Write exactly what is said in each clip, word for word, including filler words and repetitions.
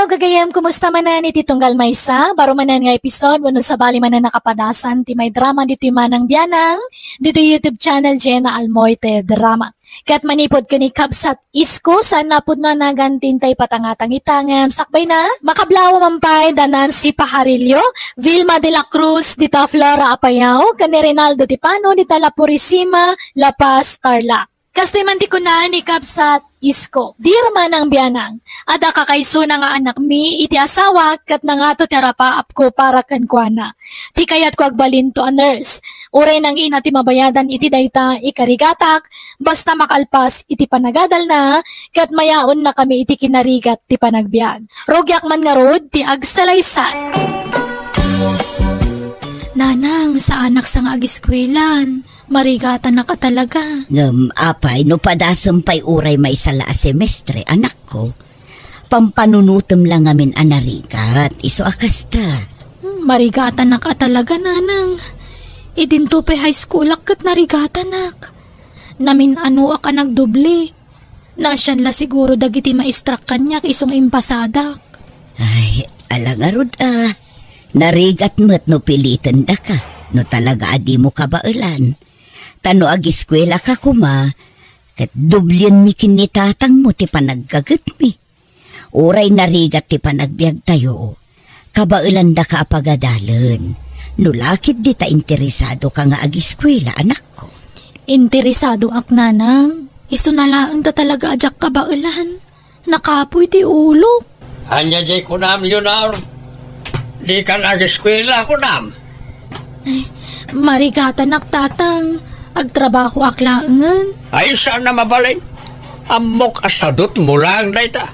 Gagayem, kumusta manen iti tunggal maysa? Baro manen nga episode, wenno sabali manen a kapadasan ti maidrama ditoy Manang Bianang, ditoy YouTube channel Jenna Almoite Drama. Ket manipud ken ni Kabsat Isko, saan a pudno a nagan ti intay patangatangita, ngem sakbayna, makablaw man pay da Nancy Pajarillo, Vilma de la Cruz, dita Flora Apayao, ken ni Rinaldo Tipano, dita La Purisima, La Paz, Tarlac. Kastoy man ti kuna ni Kabsat Isko, "Dear Manang Bianang, adda kakaisuna nga anakmi iti asawak ket nangato ti arapaapko para kenkuana. Ti kayatko agbalinto a nurse. Uray nangina ti mabayadan iti dayta, ikarigatak, basta makalpas iti panagadalna, ket mayaonnakami iti kinarigat ti panagbiag. Rugiak man ngarud ti agsalaysay." Nanang, saanak sa nga agiskuelan. Marigatanak a talaga. Ngem apay no padasem pay uray maysa la a semestre, anakko? Pampanunotem la ngamin a narigat, isu a kasta. Hmm, marigatanak a talaga, nanang. Idinto pay high schoolak ket narigatanak. Namin-anoak a nagdoble. Naasian la siguro dagiti maestrak kaniak isu nga impasadak. Ay, ala ngarud a. Narigat met no pilitendaka, no talaga a dimo kabaelan. Ta no agiskuelaka koma, ket doblienmi ken ni tatangmo ti panaggagetmi. Uray narigat ti panagbiagtayo, kabaelandaka a pagadalen. No la ketdi ta interesadoka nga agiskuela, anakko. Interesadoak, nanang. Isuna laeng ta talaga a diak kabaelan. Nakapuy ti ulok. Ania diay kunam, Leonor? Dikan agiskuela, kunam? Ay, marigatanak, tatang. Agtrabahoak laengen. Ay, saan a mabalin. Ammok a sadutmo laeng dayta.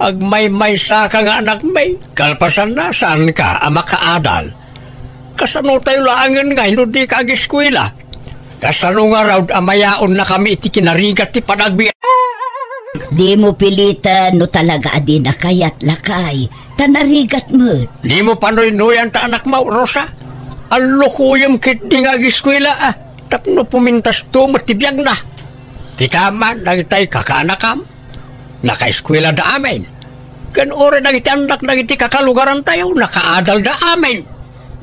Agmaymaysaka nga anakmi, kalpasanna, saanka a makaadal. Kasano tayo laengen ngay no dika agiskuela? Kasano ngarud a mayaonnakami iti kinarigat ti panagbiag? Dimo piliten no talaga a dina kayat, lakay, ta narigat met. Dimo panuynuyan ta anakmo, Rosa. Allukoyem ketdi nga agiskuela, a, tapno pumintasto met ti biagna. Kitaem man dagitay kakaanakam. Nakaeskuelada amin. Ken uray dagiti annak dagiti kakalugarantayo, nakaadalda amin.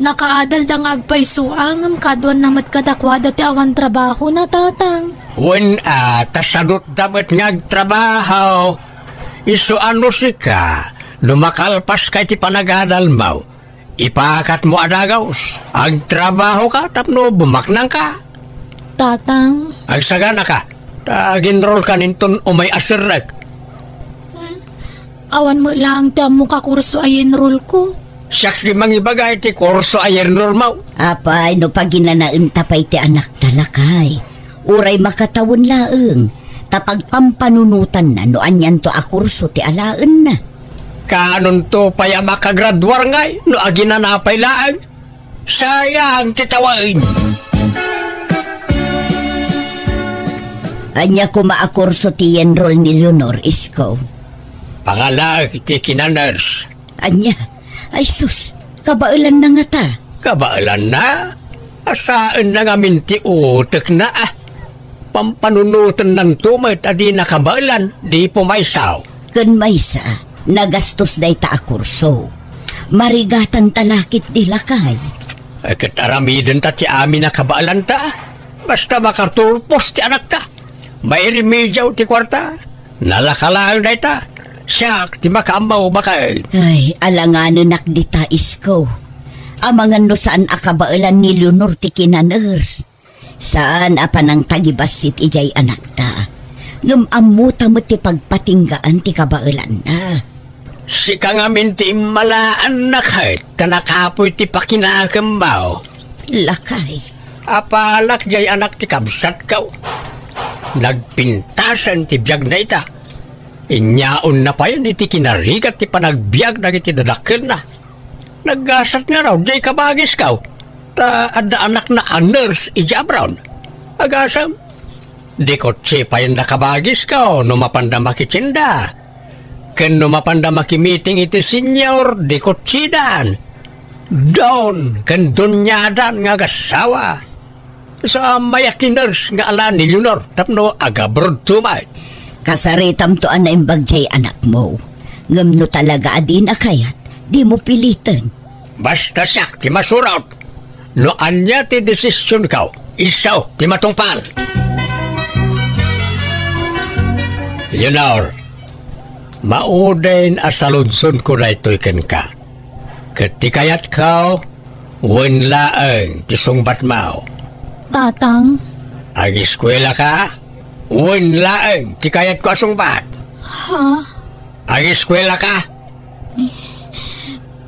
Nakaadalda nga agpayso a, ngem kaduanna met kadakuada ti awan trabahona, tatang. Wen a, ta sadutda met nga agtrabaho. Isu a no sika, no makalpaska iti panagadalmo, ipakatmo a dagus, agtrabahoka tapno bumaknangka. Tatang. Agsaganaka, ta agenrolkan inton umay a serrek. Awan met laeng ti ammok a kurso a i-enrollko. Siak ti mangibaga iti kurso a i-enrollmo. Apay, no paginanaenta pay ti anakta, lakay. Uray makatawen laeng, ta pagpampanunotanna no anianto a kurso ti alaenna. Kaanonto pay a makagraduar ngay no aginana pay laeng? Sayang ti tawen. Ania koma a kurso ti i-enroll ni Leonor, Isko? Pangalaek iti kinanurse. Ania? Ay sus, kabaelanna ngata. Kabaelanna? Asaenna ngamin ti utekna, a. Pampanunotenanto met a dina kabaelan, di pumaysa. Ken maysa, nagastos dayta a kurso. Marigatanta la ketdi, lakay. Ay, ket aramidenta ti amin a kabaelanta, a. Basta makaturpos ti anakta. Mairemediaw ti kuarta. Nalaka laeng dayta. Siak ti makaammo, baket. Ay, alanganenak dita, Isko. Amangan no saan a kabaelan ni Leonor ti kinanurse. Saan a panangtagibassit idiay anakta. Ngem ammota met ti pagpatinggaan ti kabaelanna. Sika ngamin ti immalaanna ket ta nakapuy ti pakinakemmo. Lakay. Apalak diay anak ti kabsatko. Nagpintasen ti biagna ita. Inyaonna payen iti kinarigat ti panagbiag dagiti dadakkelna. Naggasat ngarud diay kabagisko, ta adda anakna a nurse idiay abroad. Agasem, di kotse payen da kabagisko no mapanda makitinda. Ken no mapanda makimiting iti senior, di kotsidan. Don ken doniadan nga agassawa. Sa mayat ti nurse nga ala ni Leonor tapno agabrodto met. Kasaritamto a naimbag diay anakmo. Ngem no talaga a dina kayat, dimo piliten. Basta siak ti masurot. No ania ti desisionko, isu ti matungpal. Leonor, mauden a saludsonko daytoy kenka. Ket ti kayatko, wen laeng ti sungbatmo. Tatang. Ageskuelaka, wen laeng ti kayatko a sungbat. Ha? Ageskuelaka.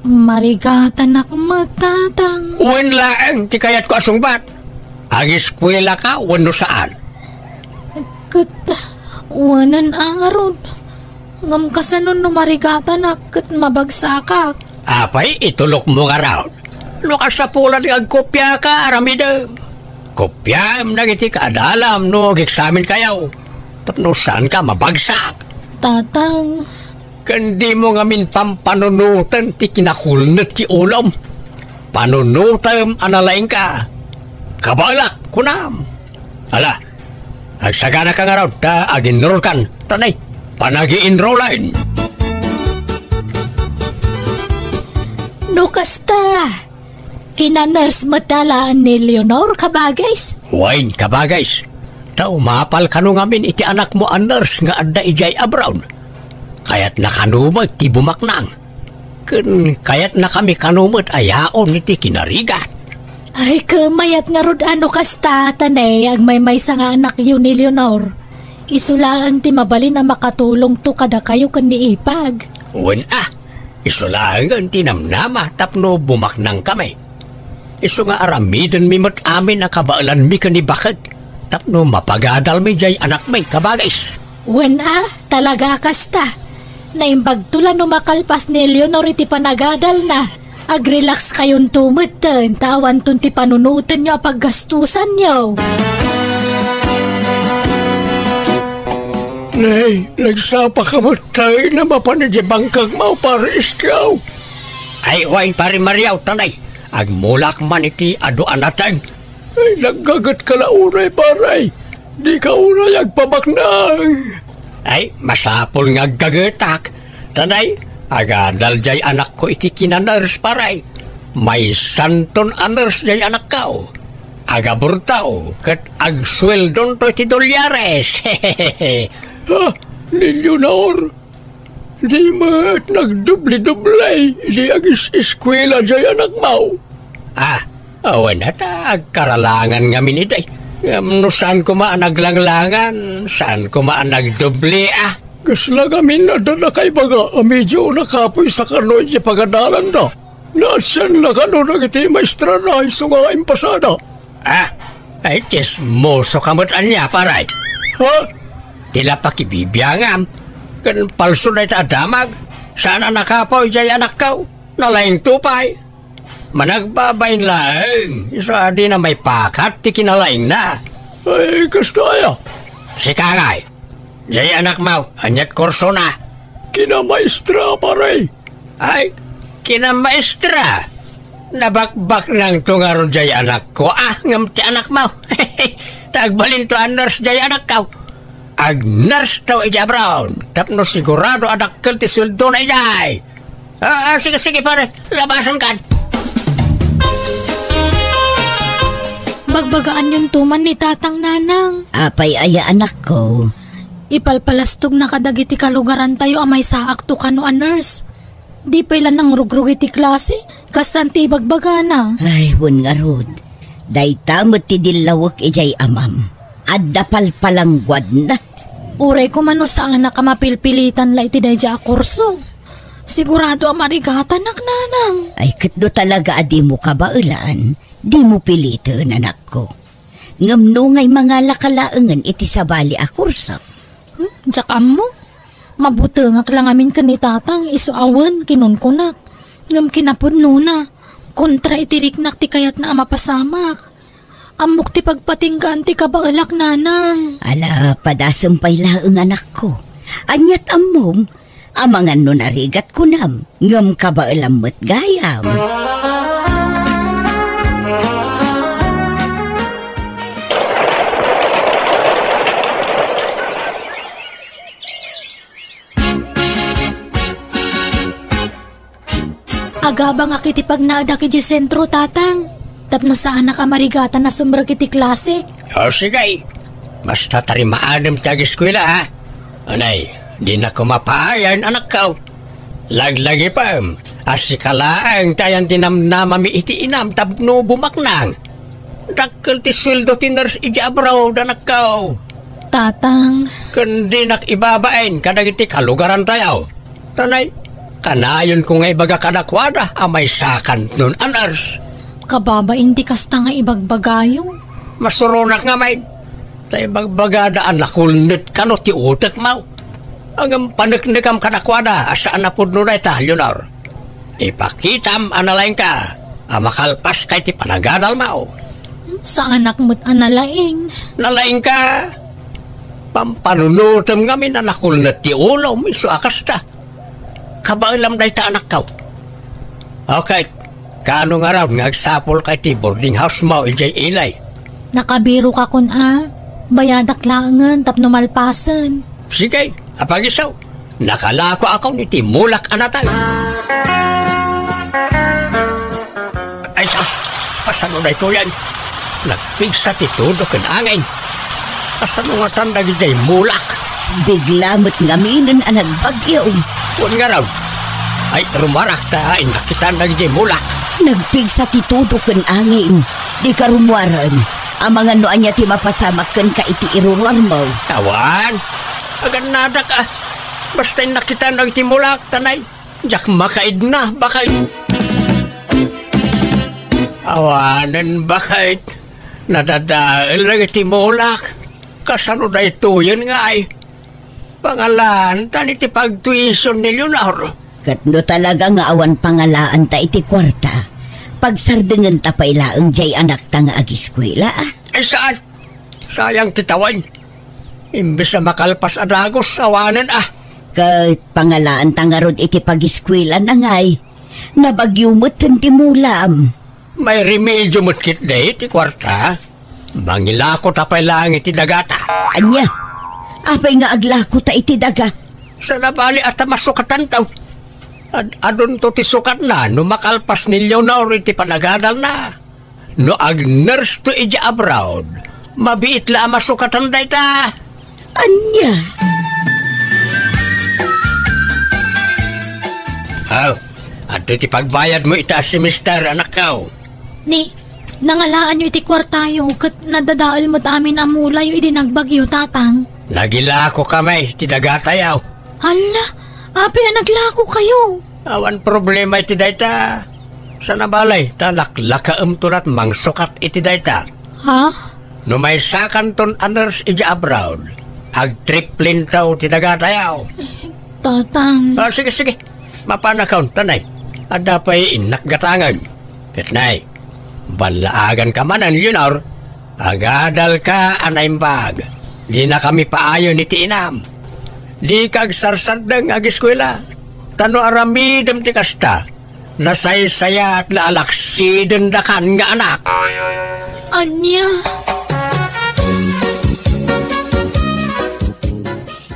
Marigatanak met, Tatang. Wen laeng ti kayatko a sungbat. Ageskuelaka wenno saan? Ket wenen a ngarud. Ngem kasano no marigatanak ket mabagsakak? Apay, itulokmo ngarud. No kasapulan nga agkopiaka, aramidem. Kopiaem dagiti kaadalam no ageksaminkayo. Tapno saanka mabagsak. Tatang. Ken dimo ngamin pampanunoten ti kinakulnet ti ulom. Panunotem a nalaingka. Kabaelak, kunam. Ala, agsaganaka ngarud ta aginrolkan. Tanay, panagi-enrolan. No kasta, kina-nurse met laeng ni Leonor, kabagis? Wen, kabagis. Ta umapal kano ngamin iti anakmo a nurse nga adda idiay abroad. Kayatna kano met ti bumaknang. Ken kayatnakami kano met a yaon iti kinarigat. Ay, ket mayat ngarud a no kasta, tanay, agmaymaysa nga anakyo ni Leonor. Isu laeng ti mabalin a makatulongto kadakayo ken ni Ipag. Wen a, isu laengen ti namnama tapno bumaknangkami. Isu nga aramidenmi met amin a kabaelanmi ken ni Baket tapno mapagadalmi diay anakmi, kabagis. Wen a, talaga a kasta. Naimbagto la no makalpas ni Leonor iti panagadalna. Agrelaxkayonto metten ta awanton ti panunotenyo a paggastusanyo. Nay, nagsapaka met tay na mapan idiay bangkagmo, Pare Iskaw. Ay, wen, Pare Mario, tanay. Agmulak man iti adu a nateng. Ay, naggagetka la unay, pare. Dika unay agpabaknang. Ay, masapul nga aggagetak. Tanay, agadal diay anakko iti kina-nurse, pare. Maysanton a nurse diay anakko. Agaburto, ket agsueldonto iti dolyares. Ha? Ni Leonor? Di met nagdubli-dubli idi agis-eskuela diay anakmo. Ah, awan a ta agkaralangan ngamin idi. Ngem no saan koma a naglanglangan, saan koma a nagdubli, ah. Kasla ngamin adda nakaibaga a medyo nakapuysa kano iti pagadalanda. Naasianna kano dagiti maestrana isu nga impasada. Ah, ay, tsismoso ka met ania, pare. Ha? Ti la pakibibiangam, ken palso dayta a damag, saan a nakapuy diay anakko, nalaingto pay. Managbabain laeng, isu a dina maipakat ti kinalaingna. Ay, kasta aya? Sika ngay, diay anakmo, aniat kursona? Kinamaestra, pare. Ay, kinamaestra. Nabakbaknangto ngarud diay anakko, ah, ngem ti anakmo. Ta agbalinto a nurse diay anakko. Ag-nurse to idiay abroad. Tapno sigurado a dakkel ti sueldona idiay. Ah, ah, sige, sige, pare. Labasan kan. Bagbagaanyonto man ni Tatang, Nanang. Apay aya, anakko? Ipalpalastogna kadagiti kalugarantayo a maysaakto kano a nurse. Di pay la nangrugrug iti klase, kastan ti ibagbagana. Ay, wen ngarud. Dayta met ti dillawek idiay amam. Adda palpalangguadna. Uray koma no saanak a mapilpilitan la iti daydiay a kurso. Sigurado a marigatanak, Nanang. Ay, ket no talaga a dimo kabaelan, dimo piliten, anakko. Ngem no ngay mangalaka laengen iti sabali a kurso. Hmm, diak ammo. Mabutengak la ngamin ken ni Tatang, isu a wen, kinunkunak. Ngem kinapudnona, kontra iti riknak ti kayatna a mapasamak. Ammok ti pagpatinggaan ti kabaelak, Nanang. Ala, padasem pay laeng, anakko. Aniat ammom? Amangan no narigat kunam, ngem kabaelam met gayam. Agabangak iti pagnaedak idiay sentro, Tatang, tapno saanak a marigatan a sumrek iti klasek. O, sige. Basta tarimaadem ti ageskuela, ha? Anay, dinak koma paayan, anakko. Laglagipem a sika laeng ti ayan ti namnamami iti inam tapno bumaknang. Dakkel ti sueldo ti nurse idiay abroad, anakko. Tatang. Ken dinak ibabain kadagiti kalugarantayo. Tanay, kanayonko nga ibaga kadakuada a maysakanton a nurse. Kababain ti kasta nga ibagbagayo. Masuronak ngamin. Ta ibagbagada a nakulnet kano ti utekmo. Ngem paneknekam kadakuada a saan a pudno dayta, Leonor. Ipakitam a nalaingka a makalpaska iti panagadalmo. Saanak met a nalaing. Nalaingka. Pampanunotem ngamin a nakulnet ti ulom, isu a kasta. Kabaelam dayta, anakko. Okay, kaano ngarud nga agsapulka iti boarding housemo idiay Ilay? Nakabirokakon a, bayadak laengen tapno malpasen. Sige, apagiso. Nakalakoakon iti mulak a natay. Ay, sus! Kasano daytoyen? Nagpigsa ti tudo ken angin. Kasano ngatan dagidiay mulak? Bigla met ngaminen a nagbagyo. Wen ngarud. Ay, rumuarak ta innakitan dagidiay mulak. Nagpigsa ti tudo ken angin. Dika rumuaren. Amangan no ania ti mapasamak kenka iti iruruarmo. Awan. Agannadak, a. Basta innakitan dagiti mulak, tanay. Diak makaidna, baket. Awanen, baket. Nadadael dagiti mulak. Kasano daytoyen ngay? Pangalaantan iti pagtuition ni Leonor. Ket no talaga nga awan pangalaanta iti kuarta, pagsardengenta pay laeng diay anakta nga agiskuela, a? Ay, saan? Sayang ti tawen. Imbes a makalpas a dagus, awanen, a. Ket pangalaanta ngarud iti pagiskuelana ngay. Nabagyo metten ti mulam. May remedio met ketdi ti kuarta. Mangilakota pay laeng iti dagata. Ania? Apay nga aglakota iti daga? Saan a bali a ta masukatanto. Ad-adunto ti sukatna no makalpas ni Leonor iti panagadalna. No ag-nurse to idiay abroad, mabiit la a masukatan dayta. Ania? Aw, adtoy ti pagbayadmo ita a semester, anakko. Ni, nangalaanyo iti kuartayo ket nadadael met amin a mulayo idi nagbagyo, Tatang. Nagilakokamin ti dagatayo. Hala, apay a naglakokayo? Awan problema iti dayta. Saan a bali, ta laklakaemto lat mangsukat iti dayta. Ha? No maysakanton a nurse idiay abroad, agtriplinto ti dagatayo. Tatang. Ah, sige, sige. Mapanakon, tanay. Adda pay innak gatangen. Ket nay, ballaaganka manen, Leonor. Agadalka a naimbag. Dinakami paayen iti inam. Dika agsarsardeng nga agiskuela. Ta no aramidem ti kasta, nasaysayaat la a laksidendakan nga anak. Ania?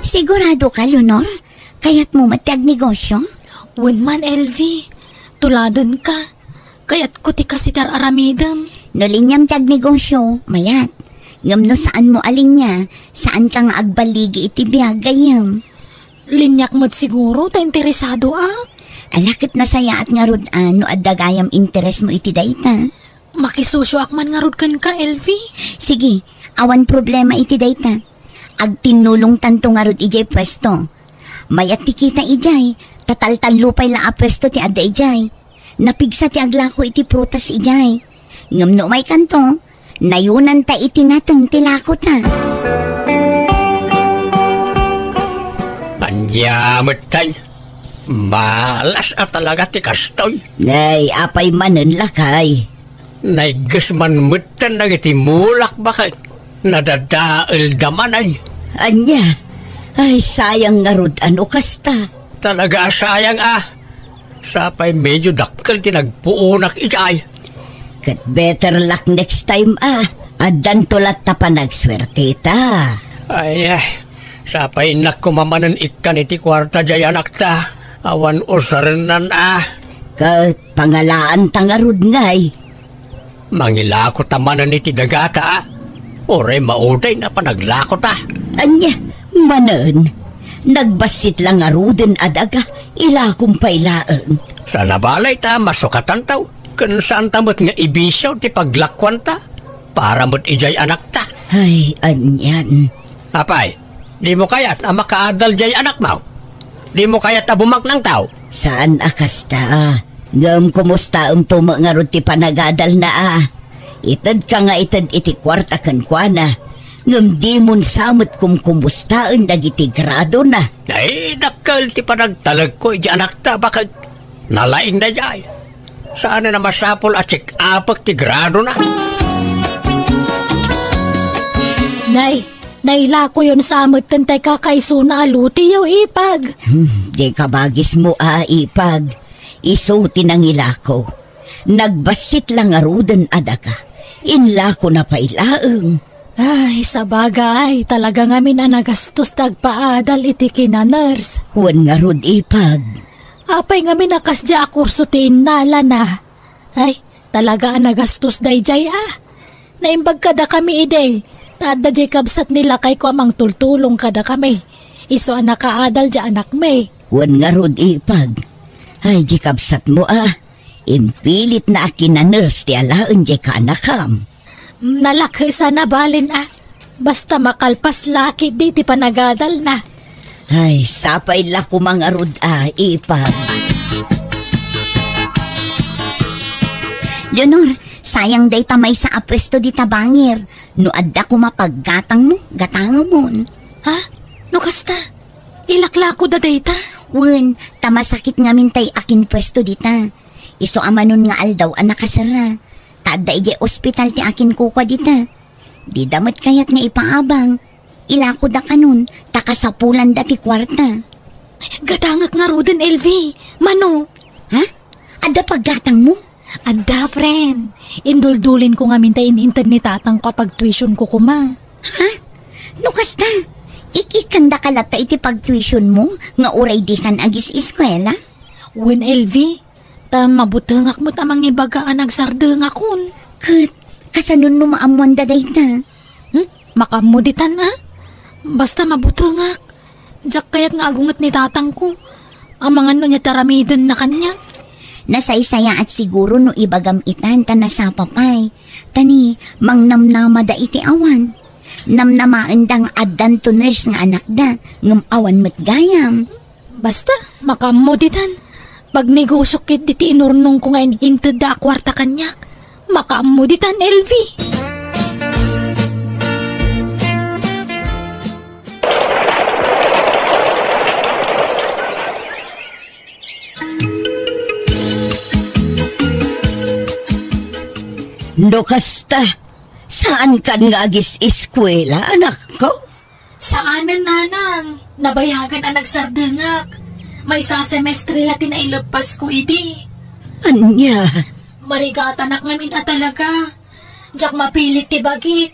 Sigurado ka, Leonor? Kayatmo met ti agnegosyo? Wen man, Elvie. Tuladenka. Kayatko ti kasit-ar-aramidem. No liniam ti agnegosyo, mayat. Ngem no saanmo a linia, saanka nga agballigi iti biag, gayyem. Liniak met siguro ta interesadoak. Ala ket nasayaat ngarud a no adda gayam interesmo iti dayta. Makisosioak man ngarud kenka, Elvie. Sige, awan problema iti dayta. Agtinnulongtanto ngarud idiay puesto. Mayat ti kita idiay, ta taltallo pay la a puesto ti adda idiay. Napigsa ti aglako iti prutas idiay. Ngem no umaykanto, nayonanta iti nateng ti lakota. Ania metten? Malas a talaga ti kastoy. Nay, apay manen, lakay? Naigges man metten dagiti mulak, baket. Nadadaelda manen. Ania? Ay, sayang ngarud a no kasta. Talaga a sayang a. Sapay medyo dakkel ti nagpuonak idiay. Ket better luck next time a. Addanto latta panagsuerteta. Ay, ay. Sapay innak koma manen ikkan iti kuarta diay anakta. Awan usarennan a. Ket pangalaanta ngarud ngay. Mangilakota manen iti dagata, a? Uray maudayna panaglakota. Ania, manen, nagbassit la ngaruden a daga, ilakom pay laeng. Saan a bale ta masukatanto, ken saanta met nga ibisio ti paglakuanta para met idiay anakta. Ay, anian. Apay, dimo kayat a makaadal diay anakmo? Dimo kayat a bumaknangto? Saan a kasta. Ngem kumustaemto met ngarud ti panagadalna, a? Itedka nga ited iti kuarta kenkuana, ngem dimon sa met kumkumustaen dagiti gradona. Ay, dakkel ti panagtalekko iti anakta, baket nalaing daydiay. Saan a masapul a check-upek ti gradona. Nay, nailakoyon sa met ken tay kakaisuna a lutiyo, Ipag. Hmm, di kabagismo a, Ipag. Isu ti nangilako. Nagbassit la ngaruden a daga. Inlakona pay laeng. Ay, sabagay, talaga ngamin a nagastos ti agpaadal iti kinaners. Wen ngarud, Ipag. Apay ngamin a kasdiay a kurso ti innalana? Ay, talaga a nagastos daydiay, a. Naimbag kadakami idi, ta adda diay kabsat ni lakayko a mangtultulong kadakami. Isu a nakaadal diay anakmi. Wen ngarud, Ipag. Ay, diay kabsatmo, a. Impilitna a kinaners ti alaen diay kaanakam. Nalakes a nabalen, a. Basta makalpas la ketdi ti panagadalna. Ay, sapay la koma ngarud a, Ipag. Leonor, sayang dayta maysa a puesto dita bangir. No adda koma paggatangmo, gatangemon. Ha? No kasta, ilaklakoda dayta? Wen, ta masakit ngamin tay akinpuesto dita. Isu a manon nga aldaw a nakasera. Ta adda idiay ospital ti akinkukua dita. Dida met kayat nga ipaabang. Ilakoda kanon, ta kasapulanda ti kuarta. Gatangek ngaruden, Elvi. Mano? Ha? Adda paggatangmo? Adda, friend. Induldulinko ngamin ta in-inted ni tatangko a pagtuitionko koma. Ha? No kasta, ik-ikkandaka latta iti pagtuitionmo nga uray dikan agis-eskuela? Wen, Elvi. Ta mabutengak met a mangibaga a nagsardengakon. Ket, kasano no maammoanda dayta? Hmm? Makaammo ditan, a? Basta mabutengak. Diak kayat nga agunget ni tatangko. Amangan no ania ti aramidenna kaniak. Nasaysayaat siguro no ibagam itan ta nasapa pay. Ta ni, mangnamnamada iti awan. Namnamaenda nga addanto nurse nga anakda, ngem awan met gayam. Basta, makaammo ditan. Pagnegosiok ketdi ti inurnongko nga in-intedda a kuarta kaniak. Makaammo ditan, Elvi. No kasta, saankan nga agis-eskuela, anakko? Saanen, nanang. Nabayagan a nagsardengak. Maysa a semestre la ti naileppasko idi. Ania? Marigatanak ngamin a talaga. Diak mapilit ti bagik.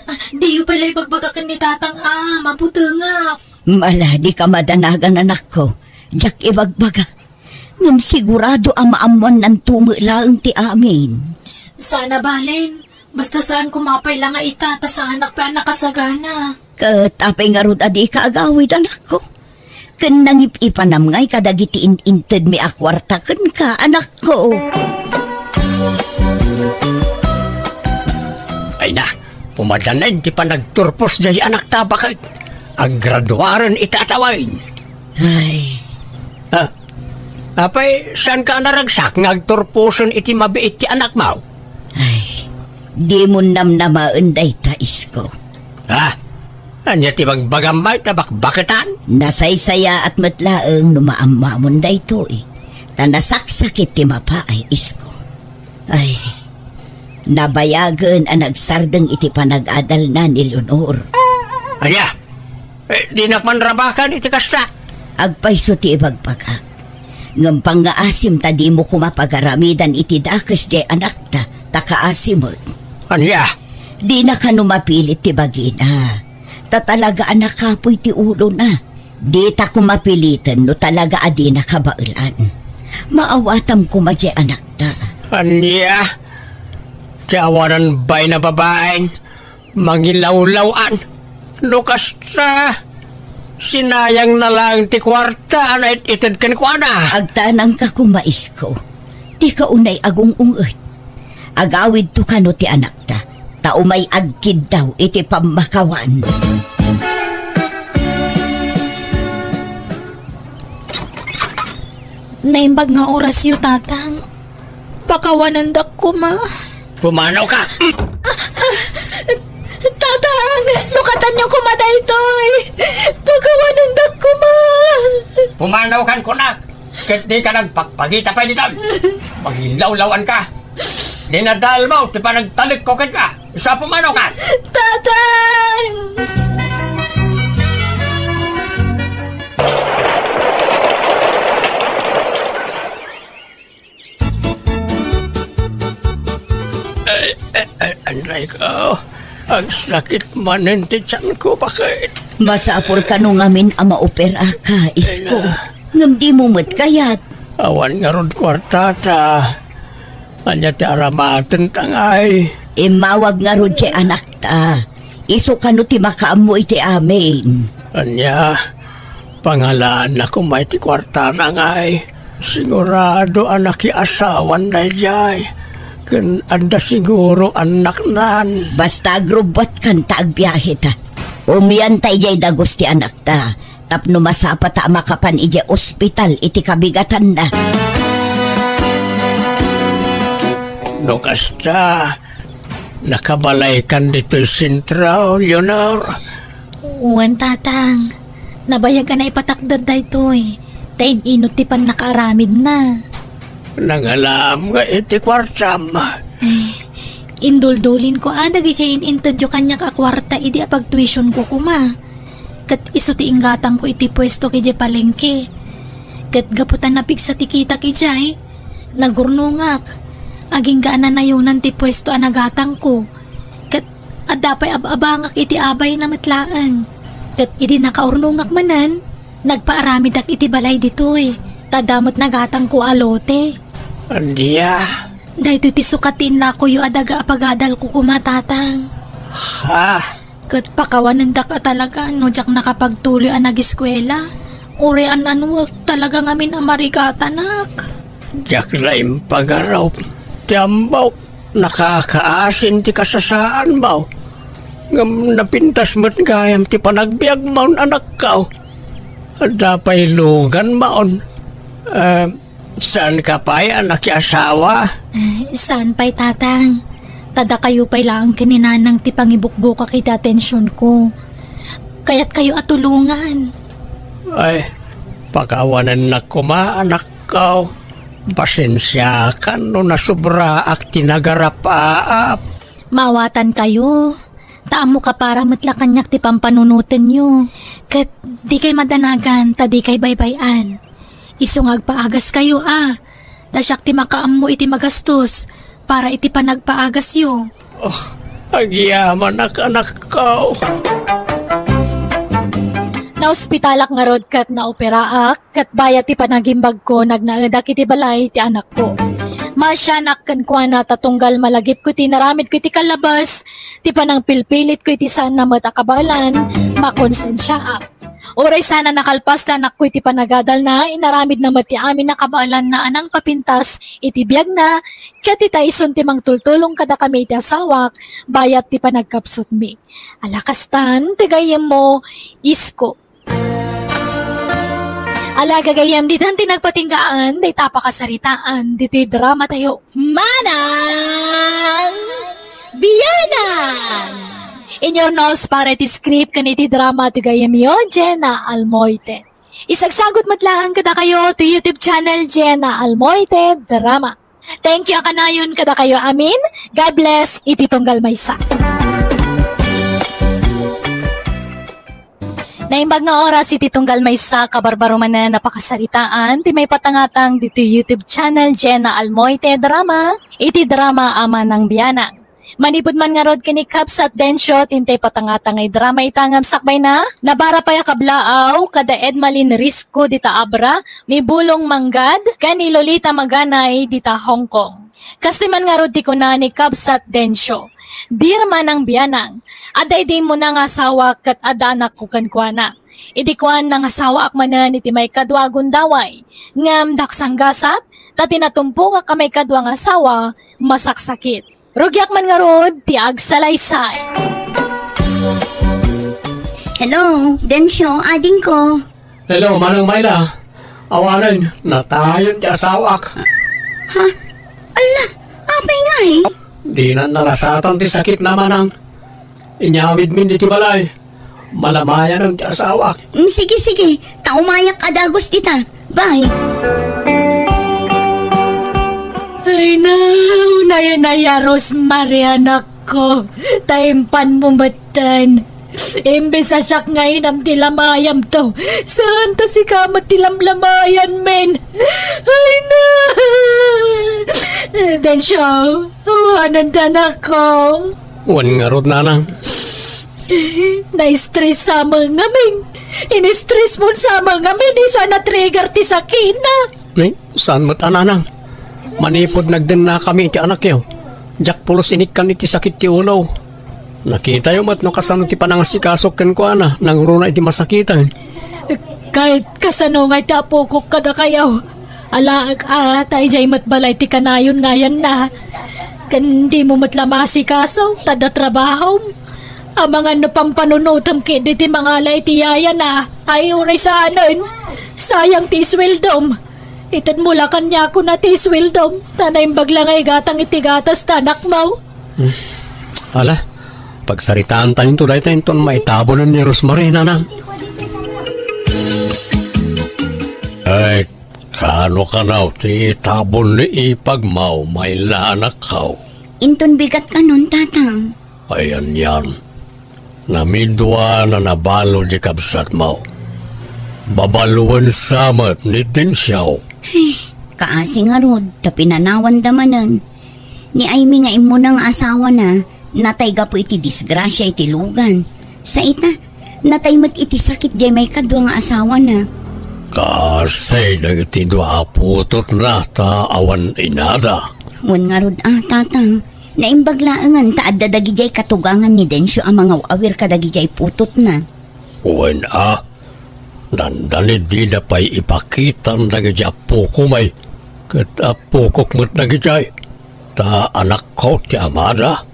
Ah, diyo pay la ibagbaga ken ni tatang a mabutengak. Mala, dika madanagan, anakko. Diak ibagbaga. Ngem sigurado a maammoannanto met laeng ti amin. Saan a balen. Basta saan koma pay la nga ita, ta saanak pay a nakasagana. Ket apay ngarud a dika agawid, anakko? Ken nangip-ipanam ngay kadagiti in-intedmi a kuarta kenka, anakko. Ay na, pumadanen ti panagturpos diay anakta, baket aggraduaren ita a tawen. Ay. Ah, apay, saanka a naragsak nga agturposen iti mabiit ti anakmo? Ay, dimon namnamaen dayta, isko. Ah, ania ti bagbagam, may ta bakbaketan? Nasaysayaat met laeng no maammoamon daytoy, ta nasaksakit ti mapaay, isko. Ay, nabayagen a nagsardeng iti panag-adalna ni Leonor. Ania? Eh, dinak man rabakan iti kasta. Agpayso ti ibagbagak. Ngem pangngaasim ta dimo koma pagaramidan iti dakes diay anakta, ta kaasi met. Ania? Dina kano mapilit ti bagina. Ta talaga a nakapuy ti ulona. Dita ko mapiliten no talaga a dina kabaelan. Maawatam koma diay anakta. Ania? Ti awanan bain a babaen, mangilawlaw-an. No kasta, sinayangna laeng ti kuarta a naititedko kenkuana. Agtanangka koma, Isko. Dika unay agung-unget. Agawidto kano ti anakta, ta umay agkiddaw iti pammakawan. Naimbag nga orasyo, Tatang. Pakawanendak koma. Pumanawka! Tatang, lukatanyo koma daytoy. Pakawanendak koma. Pumanawkan kunak, ket dika nagpakpakita pay ditoy. Mangilawlaw-anka. Dinadaelmo ti panagtalekko kenka. Isu a pumanawkan. Tatang! Ay, ay, ay, anray ko. Agsakit manen ti tianko, bakit? Masapul kano ngamin a maoperaka, Isko. Ay, na. Ngem dimo met kayat. Awan ngarud kuartata. Ania ti aramaten, tangay? Immawag ngarud ti anakta. Isu kano ti makaammo iti amin. Ania? Pangalaanna koma iti kuartana, ngay. Sigurado a nakiasawan daydiay. Ken adda siguro annaknan. Basta agrubbuatkan ta agbiaheta. Umianta idiay dagus ti anakta. Tapno masapata a makapan idiay ospital iti kabigatanna. No kasta, nakabalaykan ditoy sentro, Leonor? Wen, Tatang. Nabayag a naipatakder daytoy. Ta in-inut ti pannakaaramidna. Nangalaam nga iti kuartam. Eh, induldulinko a dagidiay in-intedyo kaniak a kuarta idi a pagtuitionko koma. Ket isu ti inggatangko iti puesto idiay palengke. Ket gapu ta napigsa ti kitak idiay, nagurnongak. Agingga a nanayonan ti puesto a nagatangko. Ket adda pay ab-abangak iti abayna met laeng. Ket idi nakaurnongak manen, nagpaaramidak iti balay ditoy, ta adda met nagatangko a lote. Ania? Daytoy ti sukat ti inlakoyo a daga a pagadalko koma, Tatang. Ha? Ket pakawanendak a talaga no diak nakapagtuloy a nagiskuela. Uray an-anuek talaga ngamin a marigatanak. Diak la impagarup ti ammok. Nakakaasin ti kasasaanmo. Ngem napintas met gayam ti panagbiagmon, anakko. Adda pay luganmon. Eh, Saanka pay a nakiasawa? Eh, saan pay, Tatang. Ta dakayo pay laeng ken ni Nanang ti pangibukbukak iti atensionko. Kayatkayo a tulongan. Ay, pakawanennak koma, anakko. Pasensiakan no nasubraak ti nagarapaap. Maawatankayo. Ta ammok a para met la kaniak ti pampanunotenyo. Ket dikay madanagan ta dikay baybay-an. Isu nga agpaagaskayo a, ta siak ti makaammo iti magastos para iti panagpaagasyo. Oh, agyamanak, anakko. Naospitalak ngarud ket naoperaak, ket bayat ti panagimbagko, nagnaedak iti balay ti anakko. Maasianak kenkuana ta tunggal malagipko iti inaramidko iti kallabes, ti panangpilpilitko iti saanna met a kabaelan, makonsensiaak. Uray saan a nakalpas ti anakko iti panagadalna, inaramidna met ti amin a kabaelanna a nangpapintas iti biagna, ket ita isun ti mangtultulong kadakami iti asawak, bayat ti panagkapsutmi. Ala kastan ti gayyemmo, Isko. Ala, gagayyem, ditan ti nagpatinggaan dayta a pakasaritaan ditoy dramatayo, Manang Bianang! Inyurnos para iti script ken iti drama ti gayyemyo, Jenna Almoite. Isagsagut met laeng kadakayo ti YouTube channel, Jenna Almoite Drama. Thank you a kanayon kadakayo amin. God bless iti tunggal maysa. Naimbag nga oras iti tunggal maysa, kabarbaro manen a pakasaritaan ti maipatangatang ditoy YouTube channel, Jenna Almoite Drama, iti drama a Manang Bianang. Manipud man ngarud ken ni Kabsat Dencio, intay patanga-tanga nga drama ita ngem sakbay na, nabara pay a kablaaw kada Edmalin Risco dita Abra, ni Bulong Manggad, ken ni Lolita Maganay dita Hong Kong. Kastoy man ngarud ti kuna ni Kabsat Dencio, "Dear Manang Bianang, adda idi immuna nga asawa ket adda anakko kenkuana. Idi kuan, nangasawaak manen iti maikadua a gundaway, ngem dakes a gasat, ta ti natumpokak a maikadua nga asawa, masaksakit. Rugiak man ngarud ti agsalaysay." Hello, Dencio, adingko. Hello, Manang Myla. Awanen, natayon ti asawaak. Ha? Ala, apay ngay? Dinan nalasatan ti sakitna, Manang. Inyawidmin ditoy balay. Malamayanen ti asawaak. Mm, sige, sige. Ta umayak a dagus dita. Bye. Ay, naunay-nay a Rosemary, anakko. Ta impanmo metten. Imbes a siak nga inam ti lamayamto, saan ta sika met ti lamlamayanmin. Ay, na! Dencio, awanen ta, anakko. Wen ngarud, Nanang. Na-stress sa amin ngamin. In-stress mo sa amin ngamin, isu a na-trigger ti sakina. Ni, saan met a, Nanang? Manipud nagdennakami iti anakyo, diak pulos inikkan iti sakit ti ulo. Nakitayo met no kasano ti panangasikasok kenkuana nangruna iti masakiten. Ket kasano ngay ti apokok kadakayo? Alaek a, ta idiay met balay ti kanayon nga ayanna. Ken dimo met la maasikaso, ta adda trabahom. Amangan no pampanunotem ketdi ti mangala iti yayana, ay uray saanen. Sayang ti isweldom. Itedmo la kaniakon ti isweldom, ta naimbag la nga igatang iti gatas ti anakmo. Hmm. Ala, pagsaritaantayonto dayta inton maitabonen ni Rosemary, Nanang. Ay, kano kanaw ti itabon ni ipagmo, Myla, anakko? Inton bigat kanon, Tatang. Ay, anian. Namidwa a nabalo ti kabsatmo. Babaluen sa met ni Dencio. Ay, kaasi ngarud, ta pinanawanda manen. Ni Aimee nga immuna nga asawana, natay gapu iti disgrasia iti lugan. Sa ita, natay met iti sakit diay maikadua nga asawana. Kaasi dagiti dua a putotna ta awan inada. Wen ngarud a, Tatang. Naimbag laengen ta adda dagidiay katugangan ni Dencio a mangaw-awir kadagidiay putotna. Wen a, dandani dida pay ipakitan dagidiay appokom ay, ket appokok met dagidiay, ta anakko ti amada.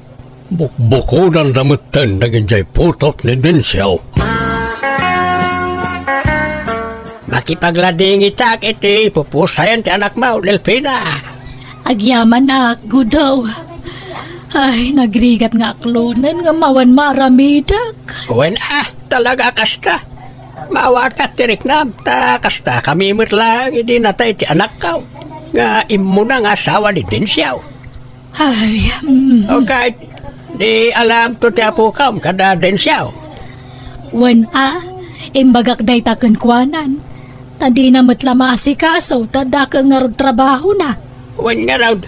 Bukbukodanda metten dagidiay putot ni Dencio. Makipagladingitak iti pupusayan ti anakmo, Delfina. Agyamanak, Gudo. Ay, nagrigat nga aklonen nga awan maaramidak. Wen a, talaga kasta. Maawatak ti riknam, ta kasta kami met laeng idi natay ti anakko, nga immuna nga asawa ni Dencio. Ay, mm. O ket, di alamto ti apokom kada Dencio? Wen a, imbagak dayta kenkuanan. Ta dina met la maasikaso, ta dakkel ngarud trabahona. Wen ngarud,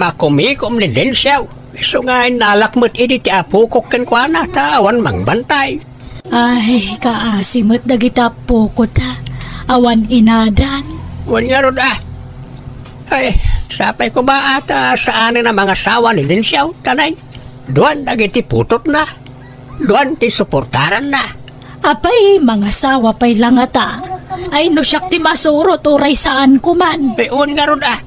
makumikom ni Dencio. Isu nga innalak met idi ti apokok kenkuana, ta awan mangbantay. Ay, kaasi met dagiti appokot, awan inadan. Wen ngarud a. Ay, sapay koma a ta saanen a mangasawa ni Dencio, ta nay, duan dagiti putotna. Duan ti suportaranna. Apay, mangasawa pay la ngata. Ay, no siak ti masurot, uray saan koman. Ay, wen ngarud a.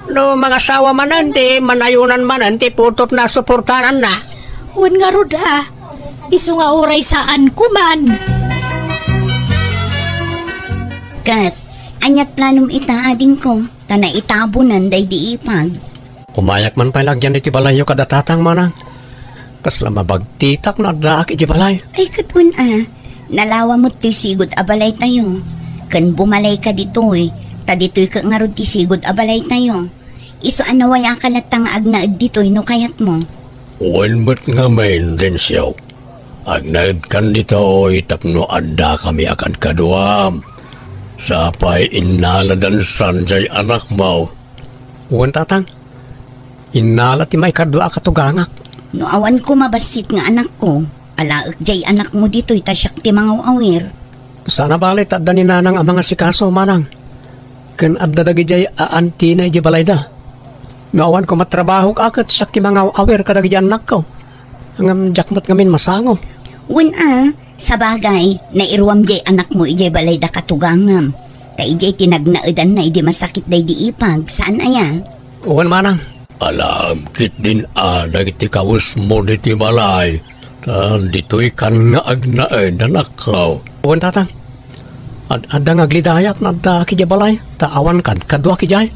No mangasawa manen, di manayonan manen ti putotna a suportaranna. Wen ngarud a. Isu nga uray saan koman. Ket, aniat planom ita, adingko, ta naitabonan daydi ipag? Umayak man pay la agyan iti balayyo kada tatang, manang. Kasla mabagtitak no addaak iti balay. Ay, ket wen a, nalawa met toy sigud a balaytayo. Ken bumalayka ditoy, ta ditoy ket ngarud ti sigud a balaytayo. Isu a nawayaka latta nga agnaed ditoy no kayatmo. Wen met ngamin, Dencio. Agnaedkan ditoy tapno addakami a kadkaduam. Sapay innaladan san jay anakmo. Wen, tatang. Innala ti maikadua a katugangak. No awan koma bassit nga anakko, alaek jay anakmo ditoy ta siak ti mangaw-awir. Saan a bale ta adda ni Nanang a mangasikaso, Manang. Ken adda dagidiay a antina idiay balayda. No awan koma trabahok a ket siak ti mangaw-awir kadagiti annakko. Ngem diak met ngamin masango. Wen a, sabagay, nairuam jay anakmo idiay balayda katugangam. Ta idiay ti nagnaedanna idi masakit daydi ipag, saan aya? Wen, Manang. Alaem ketdin a dagiti kawesmo ditoy balay. Ta ditoy kan nga agnaed, anakko. Wen, Tatang. Ad-, adda nga aglidayat nga adda idiay balay, ta awan kadkaduak idiay.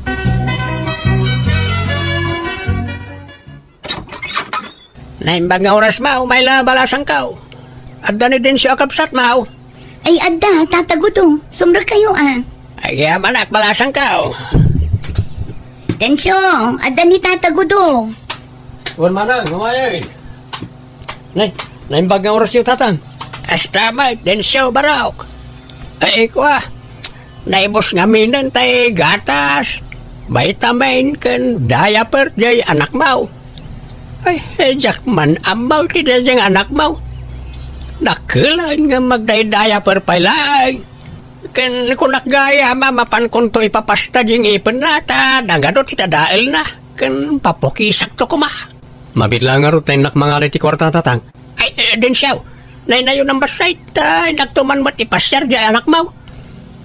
Naimbag nga oras, Maw, Mayla, balasangko. Adda ni Dencio a kabsat, Maw. Ay, adda, Tata Gudo. Sumrekkayo, a. Ay, kaya manak, balasangko. Dencio, adda ni Tata Gudo. Wen, Manang, umayen. Nay, naimbag nga orasyo, Tatang. Kasta met, Dencio, barok. Ay, kua, naibus ngaminen tay gatas, vitamin, ken diaper jay anakmo. Ay, eh, diak man ammo ti daydiay anakmo. Dakkel laeng nga magdiaper pay laeng. Ken kunak gayam a mapankonto ipapasta diay ngipenna ta nagadu ti tadaelna. Ken papukisakto koma. Mabitla ngarud ta innak mangalay ti kuarta, Tatang. Ay, eh, Dencio, naynayonam bassit, ta innakto man met ipasiar diay anakmo.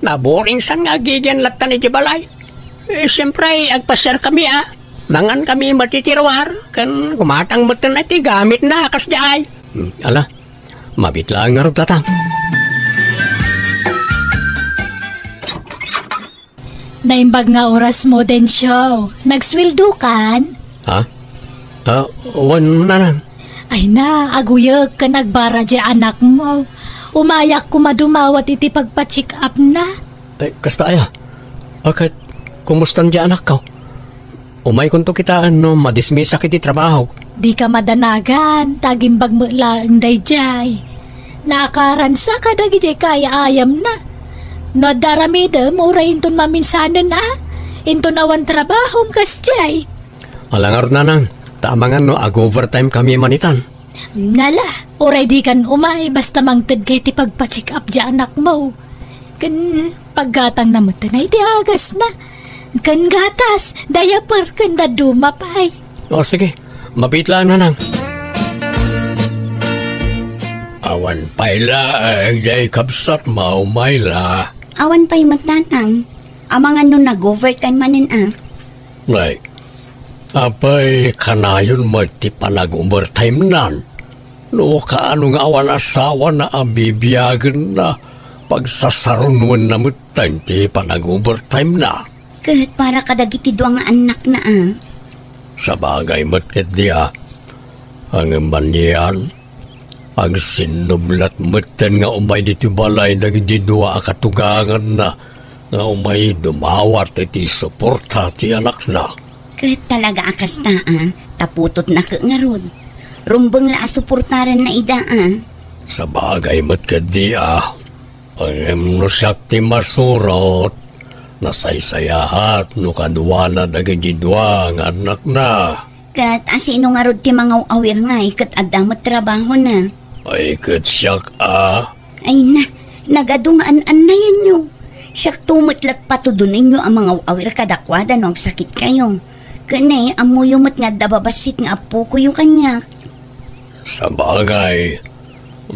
Naburing san nga agigian latta idiay balay. Eh, siempre, agpasiarkami a. Mangankami met iti ruar, ken gumatang metten ti gamitna a kasdiay. Hmm, ala, mabitla ngarud, Tatang. Naimbag nga orasmo, Dencio. Nagsueldokan? Ha? Ah, wen, Nanang. Ay na, aguyek ken agbara diay anakmo. Umayak koma dumawat iti pagpa-check-upna. Ay, kasta aya? A ket, kumustan diay anakko? Umaykonto kitaen no madismisak iti trabahok. Dika madanagan, ta agimbag met laeng daydiay. Naakaransa kadagidiay kaay-ayamna. No adda aramidem, uray inton maminsanen a, inton awan trabahom kasdiay. Ala ngarud, Nanang, ta amangan no ag-overtime kami manitan. Nala, uray dikan umay, basta mangtedka iti pagpa-check-up diay anakmo. Ken paggatangna metten a iti agasna. Ken gatas, diaper, ken dadduma pay. O, sige. Mabitla, Nanang. Awan pay laeng diay kabsatmo, Mayla. Awan pay met, Tatang. Amangan no nag-overtime manen a. Nay, apay kanayon met ti panag-overtime-nan? No kaano nga awan asawana a bibiagenna, pagsasarunoenna metten ti panag-overtime-na. Ket para kadagiti dua nga annakna a. Sabagay met ketdi a. Ngem manian, agsinnublat metten nga umay ditoy balay dagiti dua a katuganganna nga umay dumawat iti suporta ti anakna. Ket talaga a kasta a, ta putotna ket ngarud. Rumbeng la a suportarenna ida a. Sabagay met ketdi a. Ngem no siak ti masurot, nasaysayaat no kaduana dagiti dua nga annakna. Ket asino ngarud ti mangaw-awir ngay ket adda met trabahona? Ay, ket siak a. Ay na, nagadu nga an-annayanyo. Siakto met la ti patudonenyo a mangaw-awir kadakuada no agsakitkayo. Ken ne, ammoyo met nga adda babassit nga appokoyo kaniak. Sabagay,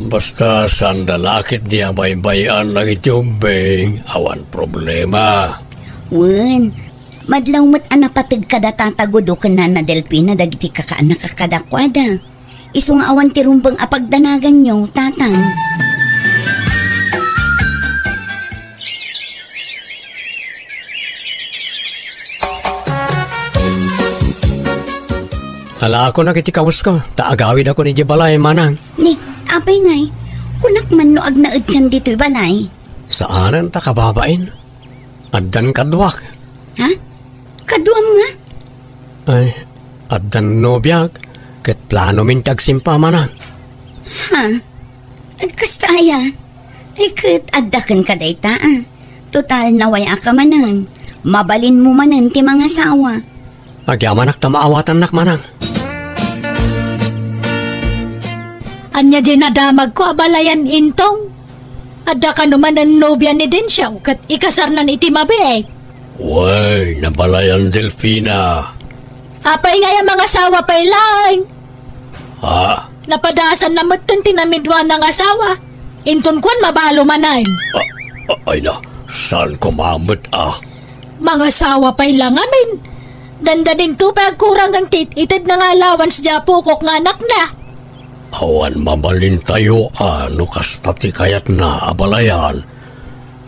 basta saanda la ketdi a baybay-an dagiti ubbing, awan problema. Wen, madlaw met a napateg kada Tata Gudo ken Nana Delfina dagiti kakaannaka kadakuada. Isu nga awan ti rumbeng a pagdanaganyo, Tatang. Alaako na iti kawesko, ta agawidakon idiay balay, Manang. Ni, apay ngay, kunak man no agnaedkan ditoy balay? Saanen ta kababain. Addan kaduak. Ha? Kaduam nga? Ay, addan nobiak, ket planomin ti agsimpa, Manang. Ha? Kasta aya? Ay, ket adda kenka dayta, a. Total, naway-aka manen. Mabalinmo manen ti mangasawa. Agyamanak ta maawatannak, Manang. Ania diay nadamagko, abalayan Intong? Adda kano manen nobia ni Dencio ket ikasarnan iti mabiit? Wen, abalayan Delfina. Apay ngay a mangasawa pay laeng? Ha? Napadasanna metten ti namidua nga asawa. Inton kuan, mabalo manen. A-, a-, ay na, saan ko mamet a? Mangasawa pay la ngamin. Dandaninto pay agkurangan ti it-itedna nga allowance ti apokok nga anakna. Awan mabalintayo a no kasta ti kayatna, abalayan.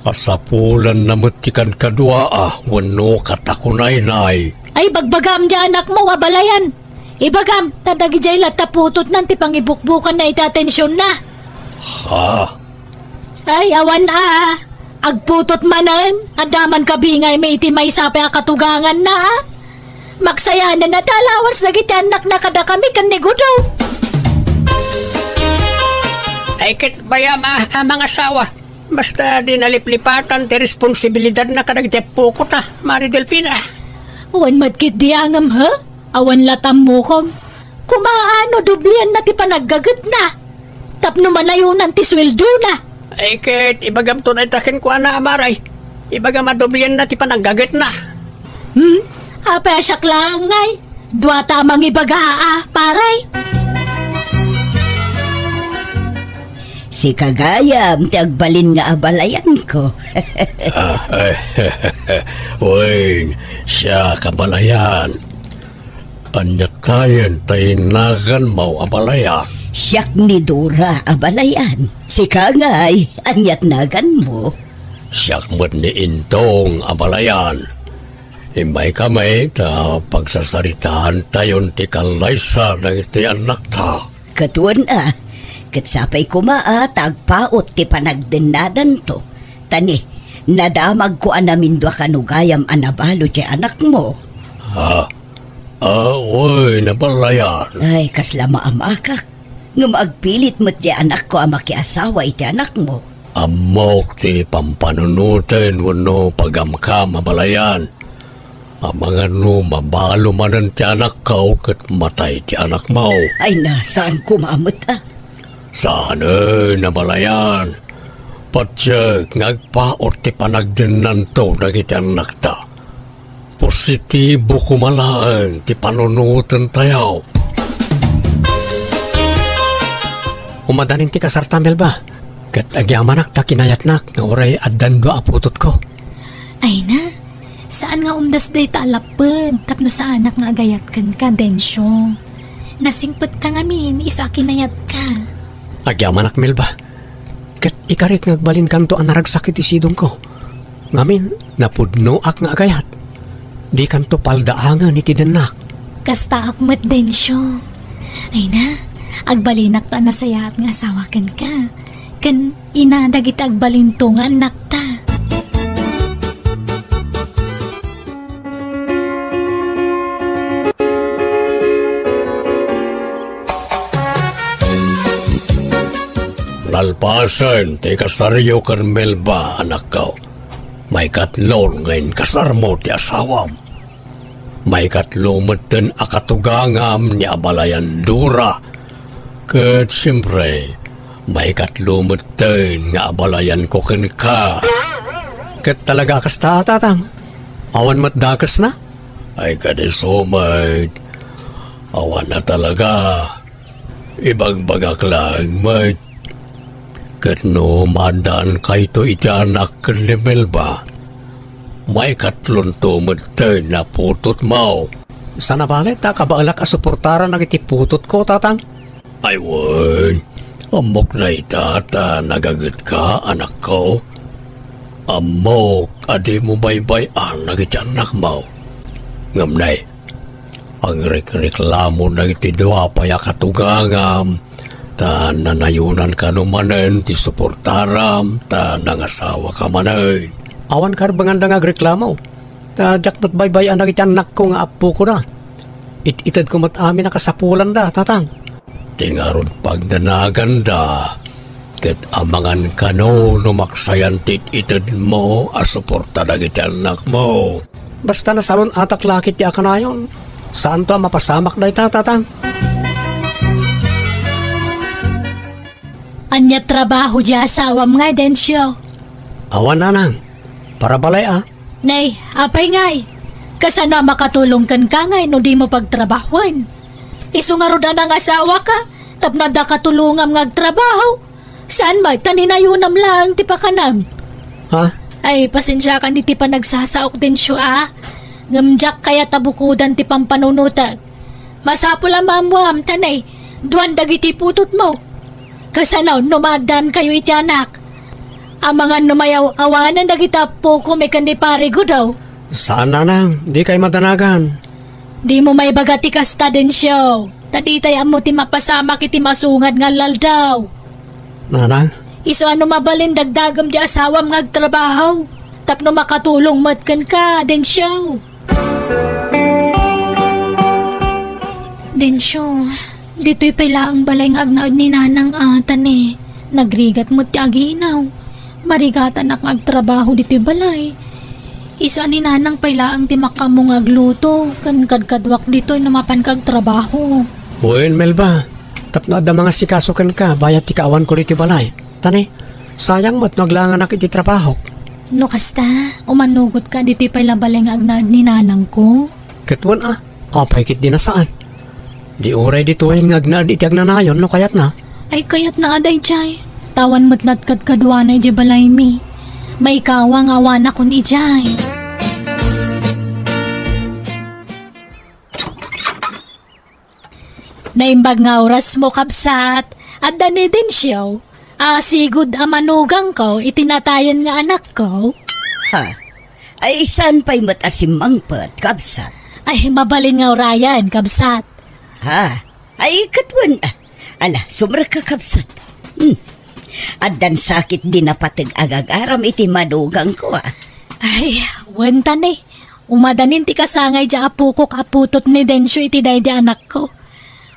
Kasapulanna met ti kadkaduaa wenno katakunaynay. Ay, bagbagam diay anakmo, abalayan. Ibagam, ta dagidiay latta putotnan ti pangibukbukanna iti atensionna. Ha? Ay, awan a. Agputot manen, adda man kabingaymi iti maysa pay a katuganganna, a. Maksayanen a ti allowance dagiti annakna kadakami ken ni Gudo. Ay, ket bayam a, a mangasawa. Basta di naliplipatan ti responsibilidadna kadagiti appokota, Mari Delfina. Wen met ketdi a ngem, ha? Awan la't ammokom. Kumaa no doblianna ti panaggagetna tapno manayonan ti sueldona. Ay, ket ibagamto dayta kenkuana, Mari. Ibagam a doblianna ti panaggagetna. Hmm? Apay a siak laeng ngay? Duata a mangibaga a, pare. Sika gayam ti agbalin nga abalayanko. Ah, eh, wen, siak, abalayan. Ania tayen ti naganmo, abalayan? Siak ni Dora, abalayan. Sika ngay, ania't naganmo? Siak met ni Intong, abalayan. Immaykami ta pagsasaritaantayon ti kallaysa dagiti annakta. Ket wen a, ket sapay koma a ta agpaut ti panagdennadanto. Ta ni, nadamagko a namindua kano gayam a nabalo ti anakmo. Ha? Ah, wen, abalayan. Ay, kasla maamakak. Ngem agpilit met ti anakko a makiasawa iti anakmo. Ammok ti pampanunoten wenno pagamkam, abalayan. Amangan no mabalo manen ti anakko ket matay ti anakmo. Ay na, saan koma met a. Saanen, abalayan. Patiek nga agpaut ti panagdennanto dagiti annakta. Positibo koma laeng ti panunotentayo. Umadanin ti kasarta, Melba. Ket agyamanak ta kinayatnak nga uray addan dua a putotko. Ay na, saan nga umdas dayta a lapped tapno saanak nga agayat kenka, Dencio. Nasingpetka ngamin isu a kinayatka. Agyamanak, Melba. Ket ikarik nga agbalinkanto a naragsak iti sidongko. Ngamin, napudnoak nga agayat. Dikanto paldaangen iti dennak. Kastaak met, Dencio. Ay na, agbalinak ta a nasayaat nga asawa kenka. Ken ina dagiti agbalinto nga annakta. Nalpasen ti kasaryo ken Melba, anakko. Maikatlo nga inkasarmo ti asawam. Maikatlo metten a katugangam ni abalayan Dora. Ket siempre, maikatlo metten nga abalayanko kenka. Ket talaga a kasta, Tatang? Awan met dakesna? Ay, kadiso met. Awan a talaga. Ibagbagak laeng met. Ket no maaddaankayto iti anak ken ni Melba, maikatlonto metten a putotmo. Saan a bale ta kabaelak a suportaran dagiti putotko, Tatang? Ay wen, ammok dayta ta nagagetka, anakko. Ammok a dimo baybay-an dagiti annakmo. Ngem nay, agrikreklamo dagiti dua pay a katugangam, ta nanayonan kano manen ti suportaram, ta nangasawaka manen. Awan karbenganda nga agreklamo, ta diak met baybay-an dagiti annakko nga appokona. It-itedko met amin a kasapulanda, Tatang. Ti ngarud pagdanaganda, ket amangan kano no maksayan ti it-itedmo a suporta dagiti annakmo. Basta nasalun-atak la ket ti a kanayon, saanto a mapasamak dayta, Tatang. Ania trabaho di asawam nga, Dencio? Awan, nanang. Para balay a. Nay, apay ngay? Kasano a makatulong kenka ngay no dimo pagtrabahoen? Isu ngarud a nangasawaka, tapno adda katulongam nga agtrabaho. Saan met ta ninayonam laeng ti pakanam? Ha? Ay, pasensiakan iti panagsasaok, Dencio, a. Ngem diak kayat a bukodan ti pampanunotek. Masapul a maammuam ta nay, duan dagiti putotmo. Kasano no maaddaankayo iti anak? Amangan no mayaw-awanan dagiti appokom ken ni Pare Gudaw. Saan, nanang, dikay madanagan. Dimo maibaga ti kasta, Dencio. Ta ditay ammo ti mapasamak iti masungad nga aldaw. Nanang? Isu a no mabalin dagdagem di asawam nga agtrabaho tapno makatulong met kenka, Dencio. Dencio, ditoy pay laeng balay nga agnaed ni Nanang a, ta ni, nagrigat met ti aginaw. Marigatanak nga agtrabaho ditoy balay. Isu a ni Nanang pay laeng ti makaammo nga agluto, ken kadkaduak ditoy no mapanka agtrabaho. Wen, Melba, tapno adda mangasikaso kenka bayat ti kaawanko ditoy balay. Ta ni, sayang met no aglaanganak iti trabahok. No kasta, umanugotka ditoy pay la balay nga agnaed ni Nanangko. Ket wen a, apay ketdi a saan? Di uray ditoyen nga agnaed iti agnanayon no kayatna. Ay, kayatna a daydiay. Awan met la't kadkaduana idiay balaymi. Maikawa nga awanakon idiay. Naimbag nga orasmo, kabsat. Adda ni Dencio a sigud a manugangko iti natayen nga anakko. Ha? Ay, saan pay met a simmangpet, kabsat? Ay, mabalin nga urayen, kabsat. Ha? Ay, ket wen, ah. Ala, sumrekka, kabsat. Hmm. Addan sakit di napateg a gagaram iti manugangko, ah. Ay, wen ta ni. Umadanin ti kasangay diay apokok a putot ni Dencio iti daydi anakko.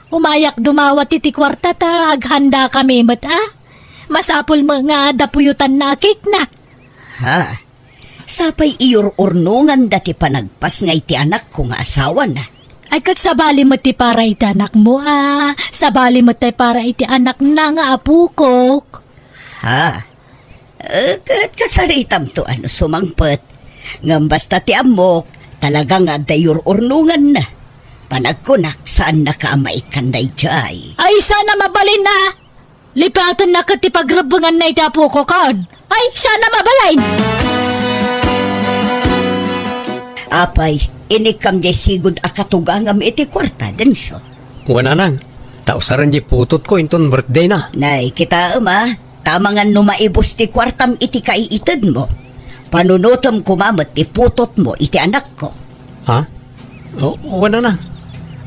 Umayak dumawat iti kuarta ta aghandakami met, ah. Masapul met nga adda puyotanna a cake na. Ha? Sapay iyur-urnonganda ti panagpasngay ti anakko nga asawana. Ay, ket sabali met ti para iti anakmo, a. Sabali met ti para iti anakna nga apokok. Ha? Eh, ket kasaritamto a no sumangpet. Ngem basta ti ammok, talaga nga adda iyur-urnonganna. Panagkunak, saannaka a maikkan daydiay. Ay, saan a mabalin a! Lipatenna ket ti pagrebbenganna iti apokokon. Ay, saan a mabalin! Apay, inikkam diay sigud a katugangam iti kuarta, Dencio? Wen, nanang, ta usaren diay putotko inton birthdayna. Nay, kitaem a, ta amangan no maibus ti kuartam iti kaiitedmo. Panunotem koma met ti putotmo iti anakko. Ha? O, wen, nanang.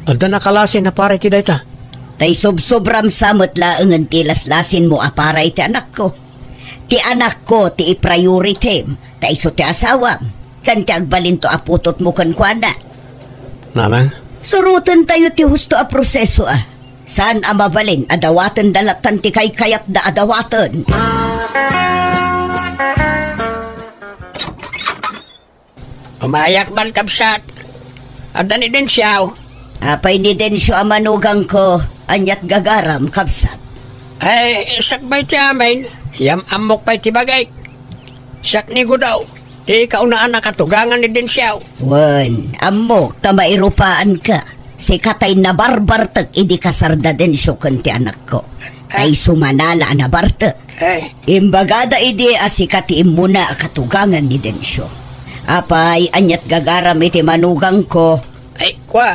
Adda nakalasin a para iti dayta. Ta isubsobram sa met laengen ti laslasinmo a para iti anakko. Ti anakko ti i-priority-m, ta isu ti asawam, ken ti agbalinto a putotmo kenkuana. Nanang? Surotentayo ti husto a proseso, a. Saan a mabalin a dawatenda lattan ti kaykayatda a dawaten. Umayak man, kabsat. Adda ni Dencio? Apay ni Dencio a manugangko, ania't gagaram, kabsat? Ay, sakbay ti amin, yam-ammok pay ti bagik. Siak ni Gudaw, ti kaunaan a katugangan ni Dencio. Wen, ammok ta mairupaanka. Sika tay nabarbartek idi kasarda Dencio ken ti anakko. Tay sumanala a nabartek. Ay. Imbagada idi a sika ti immuna a katugangan ni Dencio. Apay, ania't gagaram iti manugangko? Ay, kua,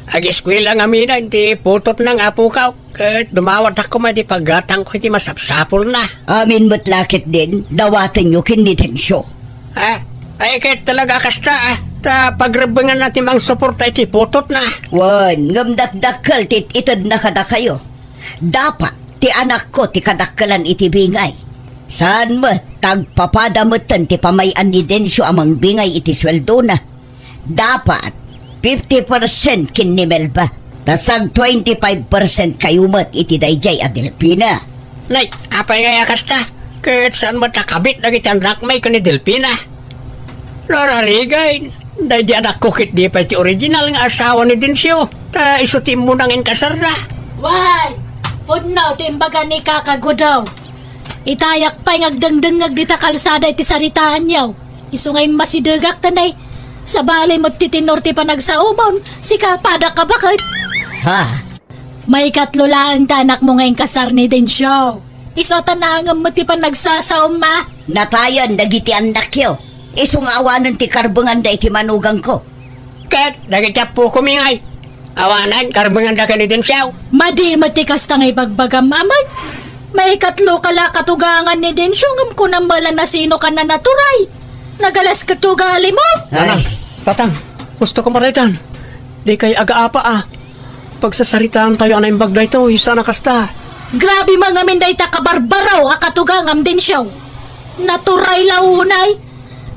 ageskuela ngamin ti putotna nga apokak, ket dumawatak koma iti paggatangko iti masapsapulna. Amin met la ketdin, dawatenyo ken ni Dencio. Ah, ay, ket talaga kasta, ah, ta pagrebbenganna ti mangsuporta iti putotna. Wen, ngem dakdakkel ti it-itedna kadakayo. Dapat ti anakko ti kadakkelan iti bingay. Saan met, ta agpapada metten ti pamay-an ni Dencio a mangbingay iti sueldona. Dapat fifty percent ken ni Melba. Ta sag twenty-five percent kayo met iti daydiay a Delfina. Nay, apay ngay a kasta? Ket saan met a kabit dagiti annakmi ken ni Delfina? Nararigan, daydi anakko ket di pay ti original nga asawa ni Dencio, ta isu ti immunang inkasarda. Way! Pudno ti imbaga ni Kaka Gudaw. Itayak pay nga agdengdengngeg dita kalsada iti saritaanyo. Isu nga immasidegak, tanay. Sabali met ti tenor ti panagsaomon, sika, pada ka baket. Ha? Maikatlo laeng ti anakmo nga inkasar ni Dencio. Isu a ta naangem met ti panagsasaom, a. Natayen dagiti annakyo. Isu nga awanen ti karbenganda iti manugangko. Ket dagiti appokomi ngay, awanen karbenganda ken ni Dencio. Madi met ti kasta nga ibagbagam, a met. Maikatlo ka la katugangan ni Dencio, ngem kunam met la no sino ka nanaturay. Nagalas ket ugalimo. Ay. Nana, tatang, gusto ko maraytan. Di kay agaapa, a. Pagsasaritaantayo a naimbag daytoy, saan a kasta. Grabe man ngamin dayta kabarbaro a katugangam, Dencio. Naturay la unay.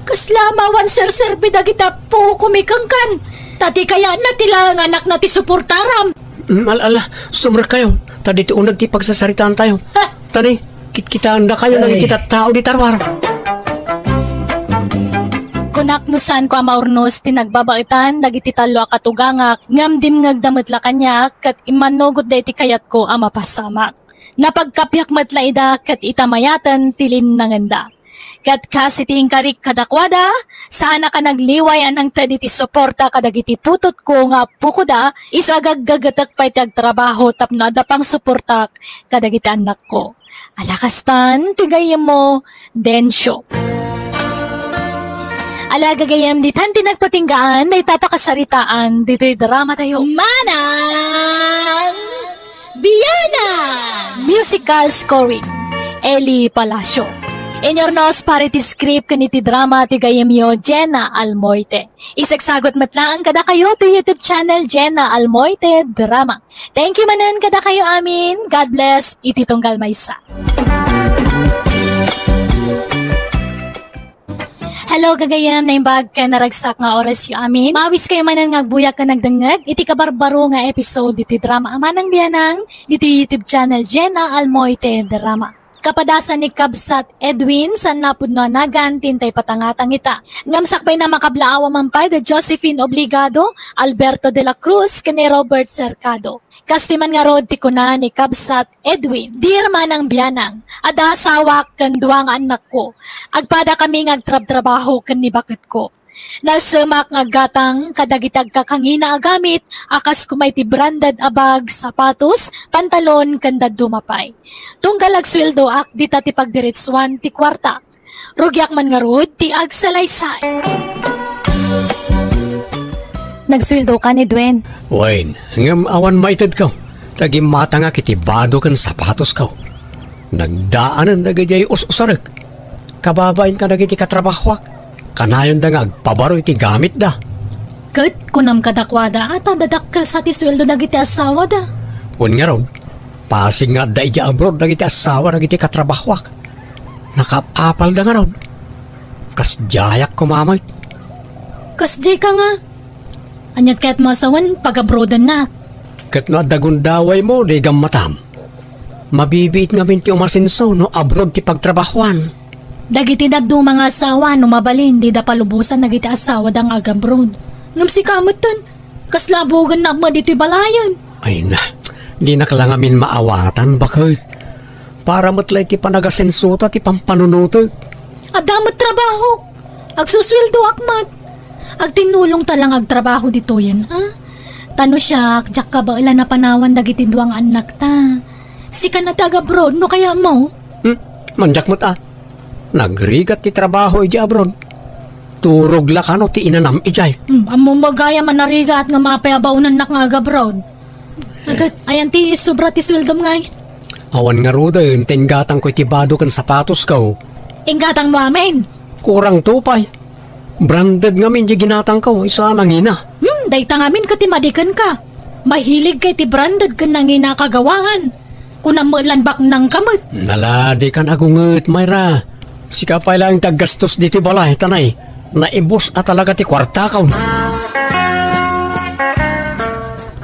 Kasla mawan serserbi dagiti appokomi kenkan. Ta di kayatna ti laeng anakna ti suportaram. Mm, ala, ala, sumrekkayo. Ta ditoy uneg ti pagsasaritaantayo. Ha? Tani, kitkitaendakayo dagiti tattao dita ruar. Kunak no saanko a maurnos ti nagbabaetan dagiti tallo a katugangak, ngem dimngegda met la kaniak ket immannugotda iti kayatko a mapasamak. Napagkapiak met la ida ket ita mayaten ti linnangenda. Ket kas iti inkarik kadakuada, saanak a nagliway a nangted iti suporta kadagiti putotko nga appokoda, isu a gaggagetek pay ti agtrabaho tapno adda pangsuportak kadagiti annakko. Ala kastan, ti gayyemmo, Dencio. Ala gagayyem, ditan ti nagpatinggaan dayta pakasaritaan ditoy dramatayo. Manang Biana! Musical scoring, Eli Palacio. Inurnos para iti script ken iti drama ti gayyemyo, Jenna Almoite. Isagsagot met laeng kadakayo ti YouTube channel, Jenna Almoite Drama. Thank you manen kadakayo amin. God bless iti tunggal maysa. Hello, gagayyem, naimbag ken naragsak nga orasyo amin. Maawiskayo manen nga agbuyak ken agdengngeg iti kabarbaro nga episode ditoy drama a Manang Bianang ditoy YouTube channel Jenna Almoite Drama. Kapadasan ni Kabsat Edwin, saan a pudno a nagan ti intay patangatang ita. Ngem sakbayna, makablaawa man pay da Josephine Obligado, Alberto de la Cruz, ken ni Robert Cercado. Kastoy man ngarud ti kuna ni Kabsat Edwin, "Dear Manang Bianang, adda asawak ken dua nga annakko. Agpadakami nga agtrabtrabaho ken ni baketko. Nalsemak nga aggatang kadagiti agkakangina a gamit a kas koma iti branded a bag, sapatos, pantalon, ken dadduma pay. Tunggal agsueldoak, dita ti pagdiretsuan ti kuarta. Rugiak man ngarud ti agsalaysay." Nagsueldokan, Edwin? Wen, ngem awan maitedko. Ta gimmatangak iti bado ken sapatosko. Nagdaanen dagidiay us-usarek. Kababain kadagiti katrabahoak. Kanayonda nga agpabaro iti gamitda. Ket kunam kadakuada, a, ta dadakkel sa ti sueldo dagiti asawada. Wen ngarud, pasig nga adda idiay abroad dagiti asawa dagiti katrabahoak. Nakaap-apalda ngarud. Kasdiayak koma met. Kasdiay ka nga. Ania ket mo a sawen pagabroadennak? Ket no adda gundawaymo, di gammatam. Mabibiit ngamin ti umasenso no abroad ti pagtrabahoan. Dagiti dadduma nga asawa, no mabalin, dida palubosan dagiti asawada nga agabroad. Ngem sika metten, kasla buogennak met ditoy balayen. Ay na, dinak la ngamin maawatan, baket. Para met la iti panagasensota ti pampanunotek. Adda met trabahok. Agsusueldoak met. Agtinnulongta la nga agtrabaho ditoyen, a? Ta no siak, diak kabaelan a panawan dagiti dua nga annakta. Sika na ti agabroad, no kayatmo? Hmm, mandiak met, a. Nagrigat ti trabaho idiay abroad. Turog la kano ti inanam idiay. Hmm, ammom gayam a narigat ngem apay a baonennak nga agabroad? Ket, ayan ti sobra ti sueldom ngay? Awan ngaruden, ta inggatangko iti bado ken sapatosko. Inggatangmo amin? Kurangto pay. Branded ngamin ti ginatangko, isu a nangina. Hmm, dayta ngamin ket ti madi kenka. Mahiligka iti branded ken nangina a kagawaan. Kunam met lan baknangka met. Nala, dikan agunget, Myra. Sika pay laeng ti aggastos ditoy balay, ta nay, naibus a talaga ti kuartakon.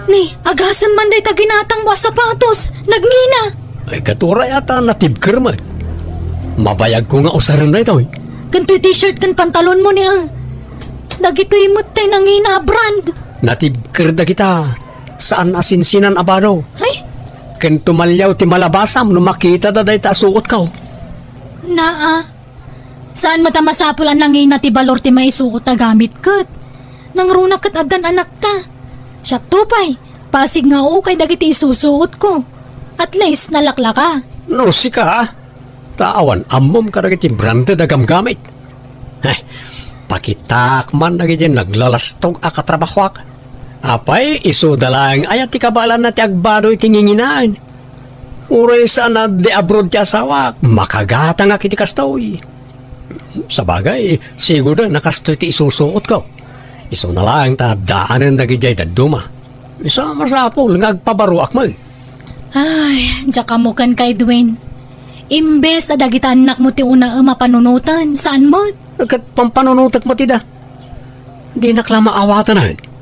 Ni, agasem man dayta ginatangmo a sapatos, nagngina. Ay, ket uray a ta natibker met. Mabayagko nga usaren daytoy. Ken toy t-shirt ken pantalonmo ni, a. Dagitoy met tay nangina a brand. Natibker dagita. Saan a sinsinan a bado. Ay, Ken tumaliaw ti malabasam no makitada dayta a suotko. Naa, saan met a masapul a nangina ti balor ti maisuot a gamit ket nangruna ket addan anakta. Siakto pay, pasig nga ukay dagiti isusuotko. At least, nalaklaka. No sika, ta awan ammom kadagiti branded a gamgamit. Heh, pakitaak man dagiti naglalastog a katrabahoak. Apay, isuda laeng aya ti kabaelanna ti agbado iti nginginaen? Uray saan a di abroad ti asawak, makagatangak iti kastoy. Sabagay, sigurda a kastoy ti isusuotko. Isuna laeng ta addaanen dagidiay dadduma. Isu a masapul nga agpabaroak met. Ay, diak ammo kenka, Edwin. Imbes a dagiti annakmo ti unaem a panunoten, saan met? Ket pampanunotek met ida. Dinak la maawatanen.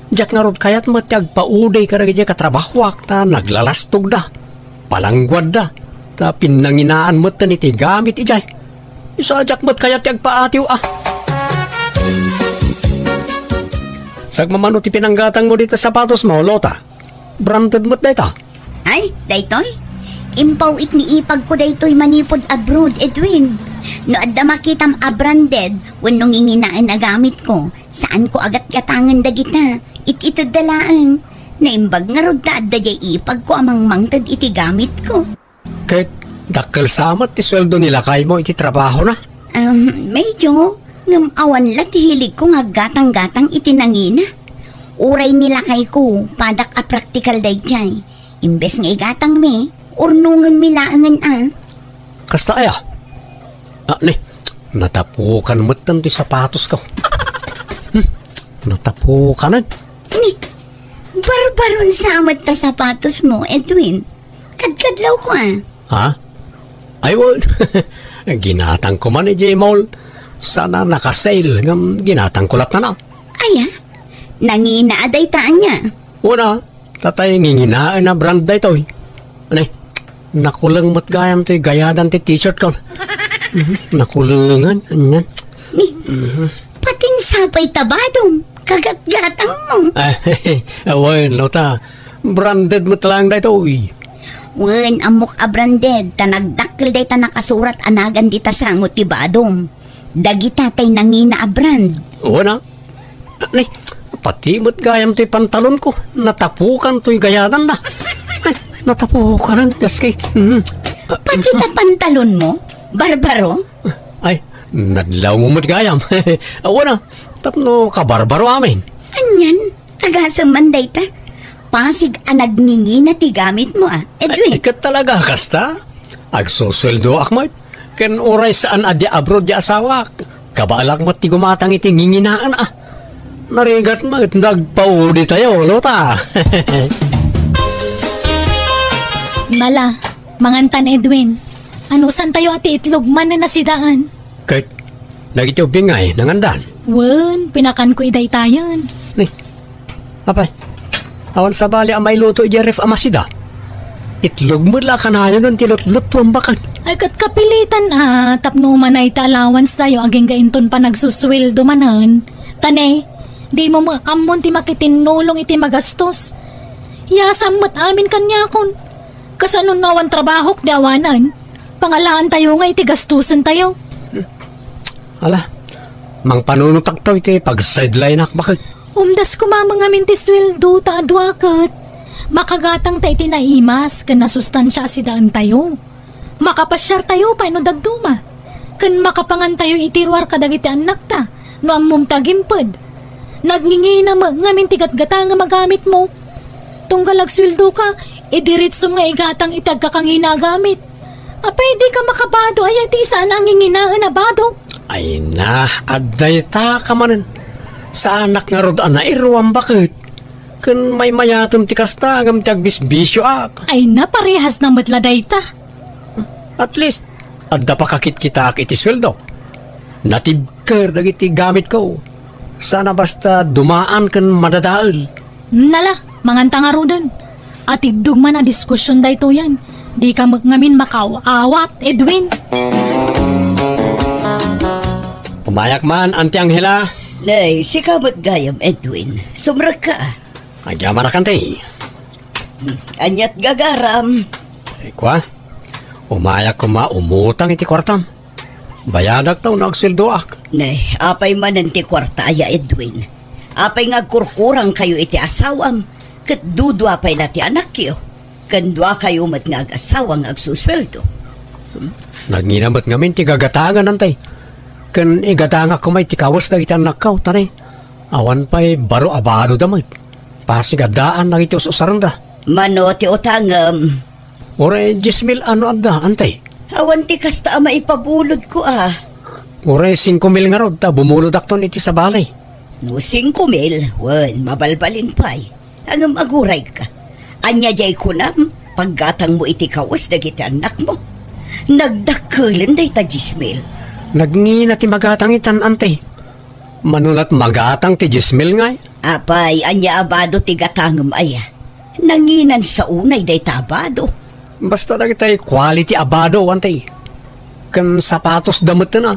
Diak ngarud kayat met ti agpaudi kadagiti katrabahoak ta naglalastogda, palangguadda, ta pinnanginaan metten iti gamit idiay. Isu a diak met kayat ti agpaatiw a. Sagmamano ti pinanggatangmo dita sapatosmo, Lota. Branded met dayta. Ay, daytoy? Impaw-it ni ipagko daytoy manipud abroad, Edwin. No adda makitam a branded wenno nginginaen a gamitko, saanko a gatgatangen dagita. It-itedda laeng. Naimbag ngarud ta adda diay ipagko a mangmangted iti gamitko. Ket dakkel sa met ti sueldo ni lakaymo iti trabahona? Um, medyo. Ngem awan la ti hiligko nga aggatang-gatang iti nangina. Uray ni lakayko, padak a praktikal daydiay. Imbes nga igatangmi, urnongenmi laengen a. Kasta aya? Ah, ni, natapukan metten ti sapatosko. Hmm, natapukanen. Ni, barbaron sa met ta sapatosmo, Edwin. Kadkadlawko a. Ha? Ay, wen. Ginatangko man idiay mall. Saan a naka-sale, ngem ginatangko latta na. Aya? Nangina a dayta ania? Wen a, tatay nginginaen a brand daytoy. Ani, nakuleng met gayam toy gayadan ti t-shirtkon. Mhm, nakulengen, anian. Ni, Mhm. Patin sapay ta badom, kagatgatangmo. Ay, wen, Lota. Branded met laeng daytoy. Wen, ammok a branded, ta nagdakkel dayta nakasurat a nagan dita sango ti badom. Dagita tay nangina a brand. Wen a. Ni, pati met gayam toy pantalonko, natapukan toy gayadanna. Ay, natapukanen, gaski. Mhm. Pati ta pantalonmo, Barbaro? Ay, nadlawmo met gayam. Awan a, tapno kabarbaro amin. Anian, agasem man dayta. Pasig a nagngingina ti gamitmo a, Edwin. Ay, ket talaga, kasta? Agsusueldoak met. Ken uray saan a di abroad di asawak, kabaelak met ti gumatang iti nginginaen a. Narigat met, nagpaudi tayo, Lota. Nala, mangantan, Edwin. Anusantayo a ti itlog manen a sidaan? Ket dagiti ubbing ngay, nangandan? Wen, pinakanko idaytayen. Ni, apay, awan sabali a mailuto idiay ref a masida? Itlog met la a kanayonen ti lutlutuan baket. Ay, ket kapilitan a, tapno umanay ti allowance tayo agingga inton panagsusueldo manen. Ta ne, dimo met ammon ti makitinnulong iti magastos. Yasam met amin kaniakon. Kasano no awan trabahok di awanan? Pangalaantayo nga iti gastusentayo. Ala, mangpanunotakto iti pag-sidelineak baket. Umdas koma met ngamin ti sueldo ta adua ket makagatangta iti naimas ken nasustansia a sidaentayo. Makapasiartayo pay no dadduma. Ken makapangantayo iti ruar kadagiti annakta no ammom ti agimped. Nagngingina met ngamin ti gatgatangem a gamitmo. Tunggal agsueldoka, idiritsom nga igatang iti agkakangina a gamit. Apay, dika makabado aya iti saan a nginginaen a bado? Ay na, adda ita ka manen. Saanak ngarud a nairuam baket. Ken maymayatem ti kasta ngem ti agbisbisioak. Ay na, parehas na met la dayta. At least, adda pakakitkitaak iti sueldo. Natibker dagiti gamitko. Saan a basta dumaan ken madadael. Nala, manganta ngaruden. Atiddog man a diskusion daytoyen. Dika met ngamin makaaw-awat, Edwin. Umayak man, Auntie Angela. Nay, sika met gayam, Edwin. Sumrekka. Agyamanak, Auntie. Aniat gagaram? Ay, kua, umayak koma umutang iti kuartam. Bayadak ta no agsueldoak. Ne, apay manen ti kuarta aya, Edwin? Apay nga agkurkurang kayo iti asawam, ket dudua pay la ti anakyo? Ken dua kayo met nga ag-asawa nga agsusueldo. Nagngina met ngamin ti gagatangan, Antay. Ken igatangak koma iti kawes dagiti annakko, ta ne, awan pay baro a badoda met. Pasig a daan dagiti us-usarenda. Mano ti utangem? Uray dies mil a no adda, Antay. Awan ti kasta a maipabulodko a. Uray singko mil ngarud ta bumulodakton iti sabali. No singko mil, wen, mabalbalin pay. Ngem agurayka. Ania diay kunam, paggatangmo iti kawes dagiti annakmo? Nagdakkelen dayta dies mil. Nagngina ti magatang itan, Antay. Mano lat magatang ti dies mil ngay? Apay, ania a bado ti gatangem aya? Nanginan sa unay dayta a bado. Basta dagitay quality a bado, Antay. Ken sapatosda metten a.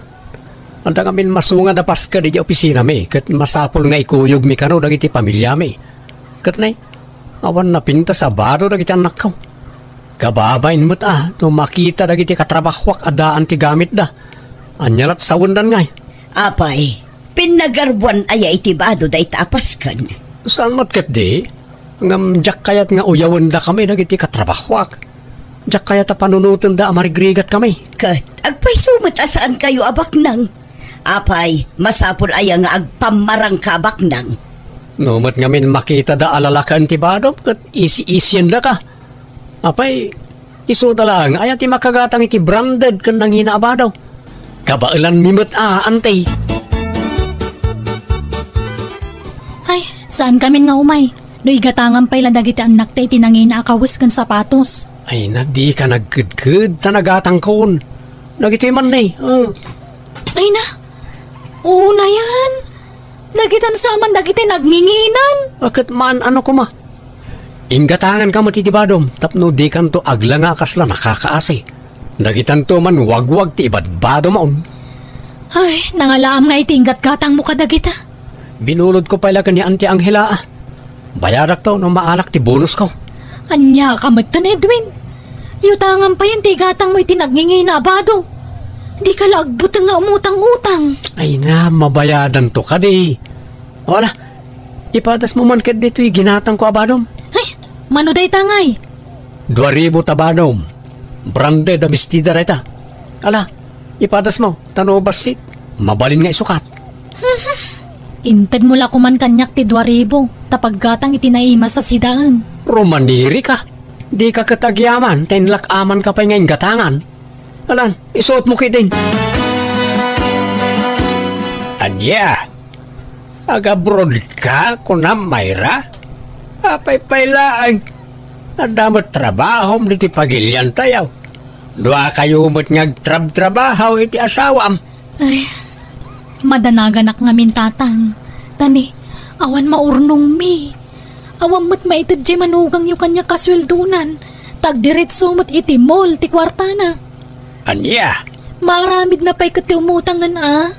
Adda ngamin masungad a pasked idiay opisinami, ket masapul nga ikuyogmi kano dagiti pamiliami. Ket ne, awan napintas a bado dagiti annakko. Kababain met a no makita dagiti katrabahoak a daan ti gamitda. Ania lat sawendan ngay? Apay, pinnagarbuan aya iti bado dayta a pasken? Saan met ketdi, ngem diak kayat nga uyawendakami dagiti katrabahoak. Diak kayat a panunotenda a marigrigatkami. Ket agpayso met a saankayo a baknang. Apay, masapul aya nga agpammarangka a baknang? No met ngamin makitada a lalaken ti badom ket isi-isiendaka. Apay, isuda laeng aya ti makagatang iti branded ken nangina a bado. Kabaelanmi met a, Antay. Ay, saankamin nga umay. No igatangan pay la dagiti annakta iti nangina a kawes ken sapatos. Ay na, dika nagkedked ta nagatangkon. Dagitoy man ne, ah. Ay na, unayan. Dagitan sa man dagiti nagnginginan. A, ket maan-ano koma. Inggatanganka met iti badom tapno dikanto aglanga a kasla nakakaasi. Dagitanto man wagwag ti ibadbadom. Ay, nangalaam nga iti inggatgatangmo kadagita. Binulodko pay la ken ni Auntie Angela, a. Bayadakto no maalak ti bonusko. Ania ka metten, Edwin? Yutangan payen ti igatangmo iti nagngingina a bado. Dika la agbuteng nga umutang-utang. Ay na, mabayadanto kadi. Wala, ipadasmo man ket ditoy ginatangko a badom. Ay, mano dayta ngay? Dua ribu ta badom. Branded a bestida dayta. Ala, ipadasmo, ta no bassit, mabalin nga isukat. Intedmo la koman kaniak ti dua ribu, ta paggatang iti naimas a sidaem. Rumanirika. Dika ket agyaman, ta inlak-amanka pay nga inggatangan. Alan, isuotmo ketdin. Ania? Agabrodka, kunam, Myra? Apay pay laeng. Adda met trabahom ditoy pagiliantayo. Duakayo met nga agtrabtrabaho iti asawam. Ay, madanaganak ngamin, Tatang. Ta ne, awan maurnongmi. Awan met maited diay manugangyo kaniak a sueldonan. Ta agdiretso met iti mall ti kuartana. Ania? Maaramidna pay ket ti umutangen a.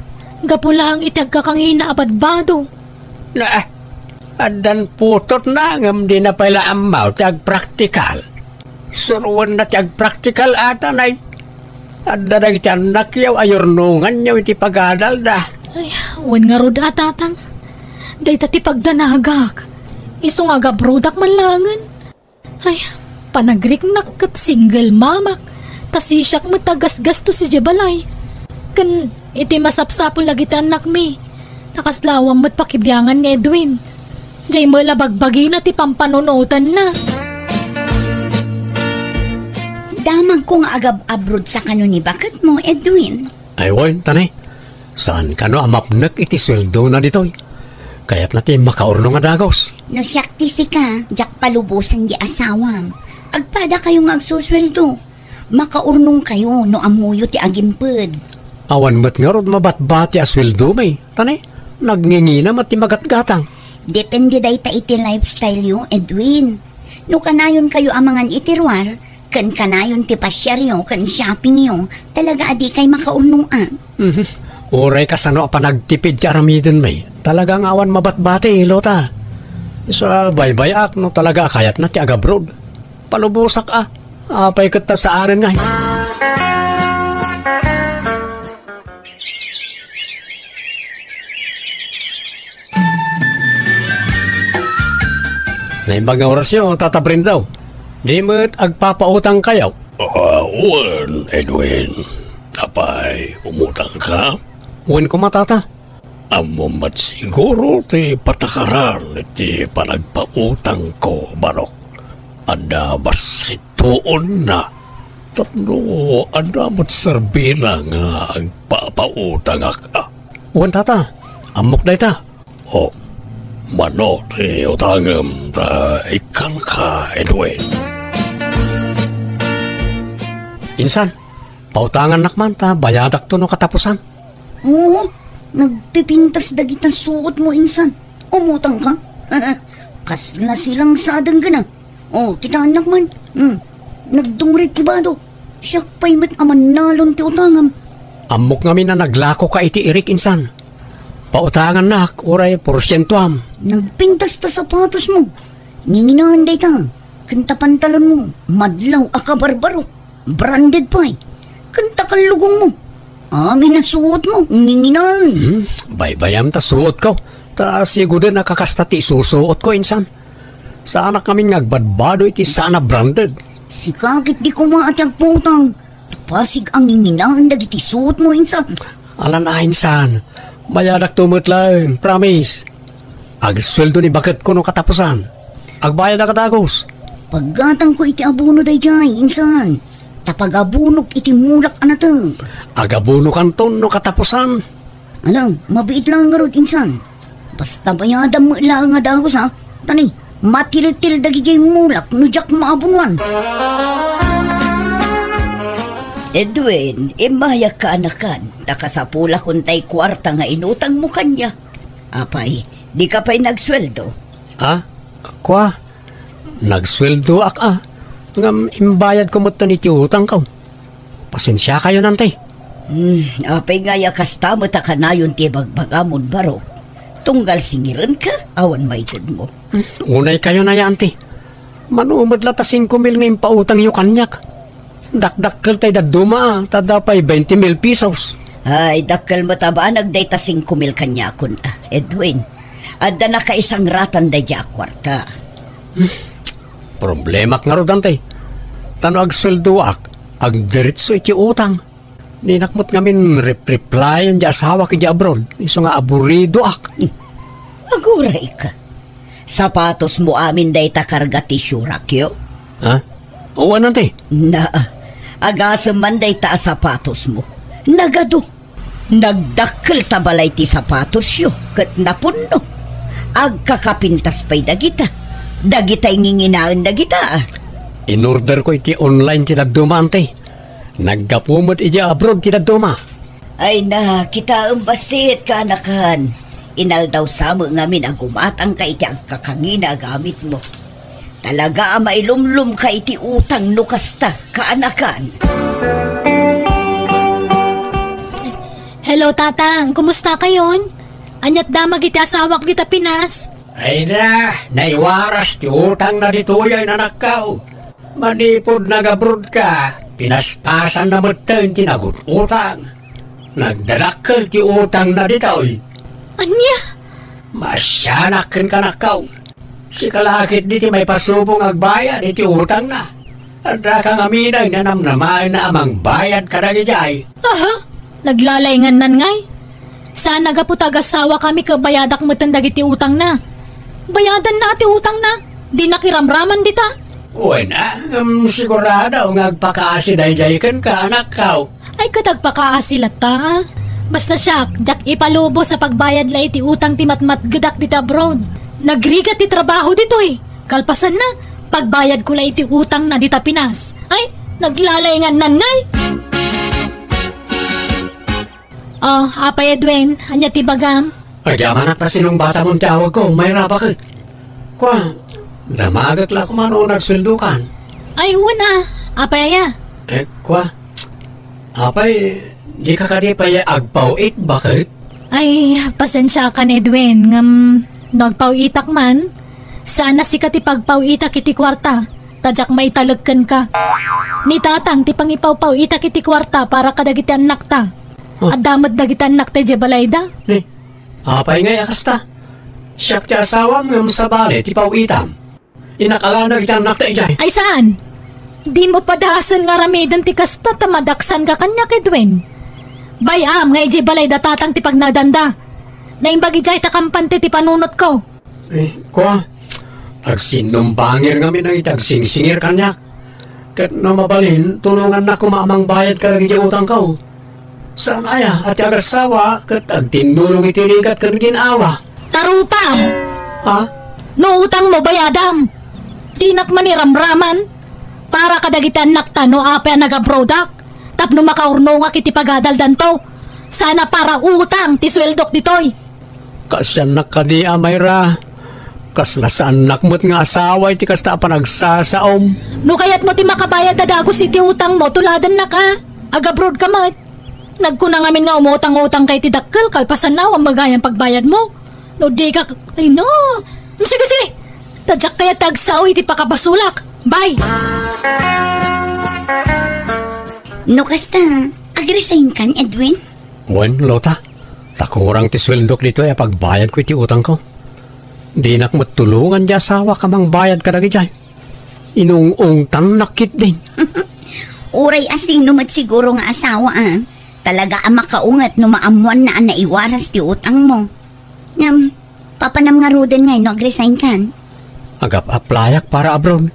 Gapu laeng iti agkakangina a badbado. Na, addan putotna ngem dina pay la ammo ti agpraktikal. Suroenna ti agpraktikal a, Tanay. Adda dagiti annakyo a yurnonganyo iti pagadalda. Ay, wen ngarud a, Tatang. Dayta ti pagdanagak. Isu nga agabrodak man laengen. Ay, panagriknak ket single mamak. Ta sisiak met a gasgastos idiay balay. Ken iti masapsapul dagiti annakmi, ta kasla awan met pakibiangan ni Edwin. Diay met la bagbagina ti pampanunotenna. Damagko nga agab-abroad sa kano ni baketmo, Edwin. Ay, wen, Tanay. Saan kano a mapnek iti sueldona ditoy? Kayatna ti makaurnong a dagus. No siak ti sika, diak palubosen di asawam. Agpada kayo nga agsusueldo. Makaurnong kayo no ammoyo ti agimped. Awan met ngarud mabatbati a sueldomi, Tanay. Nagngingina met ti magatgatang. Depende dayta iti lifestyle yo, Edwin. No kanayon kayo a mangan iti ruar, ken kanayon ti pasiaryo ken shoppingyo, talaga a dikay makaurnong a. Mhm. Uray kasano a panagtipid ti aramidenmi, talaga nga awan mabatbati, Lota. Isu a baybay-ak no talaga a kayatna ti agabroad. Palubosak a. Apay ket ta saanen ngay? Naimbag nga orasyo, Tata Brendo. Di met agpapautangkayo? Ah, wen, Edwin. Apay, umutangka? Wen koma, Tata. Ammom met siguro ti patakaran iti panagpautangko, Barok. Adda bassittuonna. Tapno adda met serbina nga agpapautangak, a. Wen, Tata. Ammok dayta. O, mano ti utangem ta ikkanka, Edwin? Insan, pautangannak man ta bayadakto no katapusan. Oo, nagpipintas dagita suotmo, insan. Umutangka? Kasla silang sa denggen a. O, kitaennak man. Hmm. Nagdumrit ti bado. Siak pay met a mannalon ti utangam. Ammok ngamin a naglakoka iti irik, insan. Pautangannak, uray porsientoam. Nagpintas ta sapatosmo. Nginginaen dayta. Ken ta pantalonmo, madlaw a kabarbaro. Branded pay. Ken ta kallugongmo. Amin a suotmo, nginginaen. Hmm, baybayam ta suotko. Ta siguden a kakasta ti isusuotko, insan. Saanak ngamin nga agbadbado iti saan a branded. Sika ket di koma a ti agpautang. Ta pasig a nginginaen dagiti suotmo, insan. Alan a, insan. Bayadakto met laeng, promise. Agsueldo ni baketko no katapusan. Agbayadak a dagus. Paggatangko iti abono daydiay, insan. Ta pagabonok iti mulak a nateng. Agabonokanton no katapusan. Alam, mabiit laeng ngarud, insan. Basta bayadam met laeng a dagus, ha? Tani, matiltil dagiti mulak no diak maabunuan. Edwin, immayak kaanakan, ta kasapulakon tay kuarta nga inutangmo kaniak. Apay, dika pay nagsueldo? Ah, kua, nagsueldoak a. Ngem imbayadko metten iti utangko. Pasensiakayon, anti. Hmm, apay ngay a kasta met a kanayon ti ibagbagamon, Barok? Tunggal singirenka, awan maitedmo. Hmm, unaykayon aya, anti. Mano met la ta singko mil nga impautangyo kaniak. Dakdakkel tay dadduma, ta adda pay twenty mil pesos. Ay, dakkel met a banag dayta singko mil kaniakon, a, Edwin. Adda nakaisangratan daydiay a kuarta. Hmm. Problemak ngarud, anti. Ta no agsueldoak, agdiretso iti utang. Dinak met ngamin rep-replyan ti asawak idiay abroad, isu nga aburidoak. Agurayka. Sapatosmo amin dayta karga ti siurakyo? Ha? Wen, anti. Na, agasem man dayta a sapatosmo. Nagadu. Nagdakkel ta balay ti sapatosyo ket napunno. Agkakapintas pay dagita. Dagitay nginginaen dagita. Inorderko iti online ti dadduma, anti. Naggapu met idiay abroad ti dadduma. Ay na, kitaem bassit, kaanakan. Inaldaw sa met ngamin a gumatangka iti agkakangina a gamitmo. Talaga a mailumlomka iti utang no kasta, kaanakan. Hello, Tatang. Kumusta kayon? Aniat damag iti asawak dita Pinas? Ay na, naiwaras ti utangna ditoy a inanakko. Manipud nag-abroad ka, pinaspasanna metten ti nagut-utang. Nagdadakkel ti utangna ditoy. Ania? Maasianak kenka, anakko. Sika la ketdi ti maipasubo nga agbayad iti utangna. Addaka ngamin a namnamaenna a mangbayad kadagidiay. Aha? Naglalaingannan ngay? Saan a gapu ta agasawakami ket bayadak metten dagiti utangna. Bayadanna ti utangna. Dinak iramraman dita. Wen a, ngem sigurado nga agpakaasi daydiay kenka, anakko. Ay, ket agpakaasi latta. Basta siak, diak ipalubos a pagbayad la iti utang ti matmatgedak dita abroad. Nagrigat ti trabaho ditoy. Kalpasanna, pagbayadko la iti utangna dita Pinas. Ay, naglalaingannan ngay. Oh, Apay Edwin, ania ti bagam? Agyamanak ta sinungbatamon ti awagko, Mayra, baket. Kua, damagek la koma no nagsueldokan. Ay, wen a. Apay aya? Eh, kua, apay, dika kadi pay agpaw-it, baket? Ay, pasensiakan, Edwin, ngem no agpaw-itak man, Saan a sika ti pagpaw-itak iti kuarta, ta diak maitalek kenka. Ni tatang ti pangipawpaw-itak iti kuarta para kadagiti annakta. Ah. Adda met dagiti annakta idiay balayda. Ni, apay ngay a kasta? Siak ti asawam ngem sabali ti paw-itam. Innak a laeng dagiti annakta idiay. Ay saan? Dimo padasen nga aramiden ti kasta ta madaksanka kaniak, Edwin. Bay-am nga idiay balayda tatang ti pagnaedanda. Naimbag idiay ta kampante ti panunotko. Eh, kua, agsinnumbangir ngamin dagiti agsingsingir kaniak. Ket no mabalin, tulongannak koma a mangbayad kadagiti utangko. Saan aya a ti agassawa ket agtinnulong iti rigat ken gin-awa? Tarupam! Ha? No utangmo, bayadam! Dinak maniramraman para kadagiti annakta no apay a nagabrodak tapno makaurnongak iti pagadaldanto. Saan a para utang ti sueldok ditoy. Kaasiannak kadi, Mayra. Kasla saannak met nga asawa iti kasta a panagsasaom. No kayatmo ti makabayad a dagus iti utangmo, tuladennak a. Agabrodka met. Nagkuna ngamin nga umutang-utangka iti dakkel kalpasanna, awan met gayam pagbayadmo. No dika, ay no. Sige, sige. Ta diak kayat ti agsao iti pakabasolak. Bye! No kasta, agresignkan, Edwin? Wen, Lota. Ta kurang ti sueldok ditoy a pagbayadko iti utangko. Dinak met tulongan ti asawak a mangbayad kadagidiay. Inung-ungtannak ketdin. Uray asino met siguro nga asawa, a. Talaga a makaunget no maammoanna a naiwaras ti utangmo. Ngem, papanam ngaruden ngay no agresignkan? Agap-aplayak para abroad.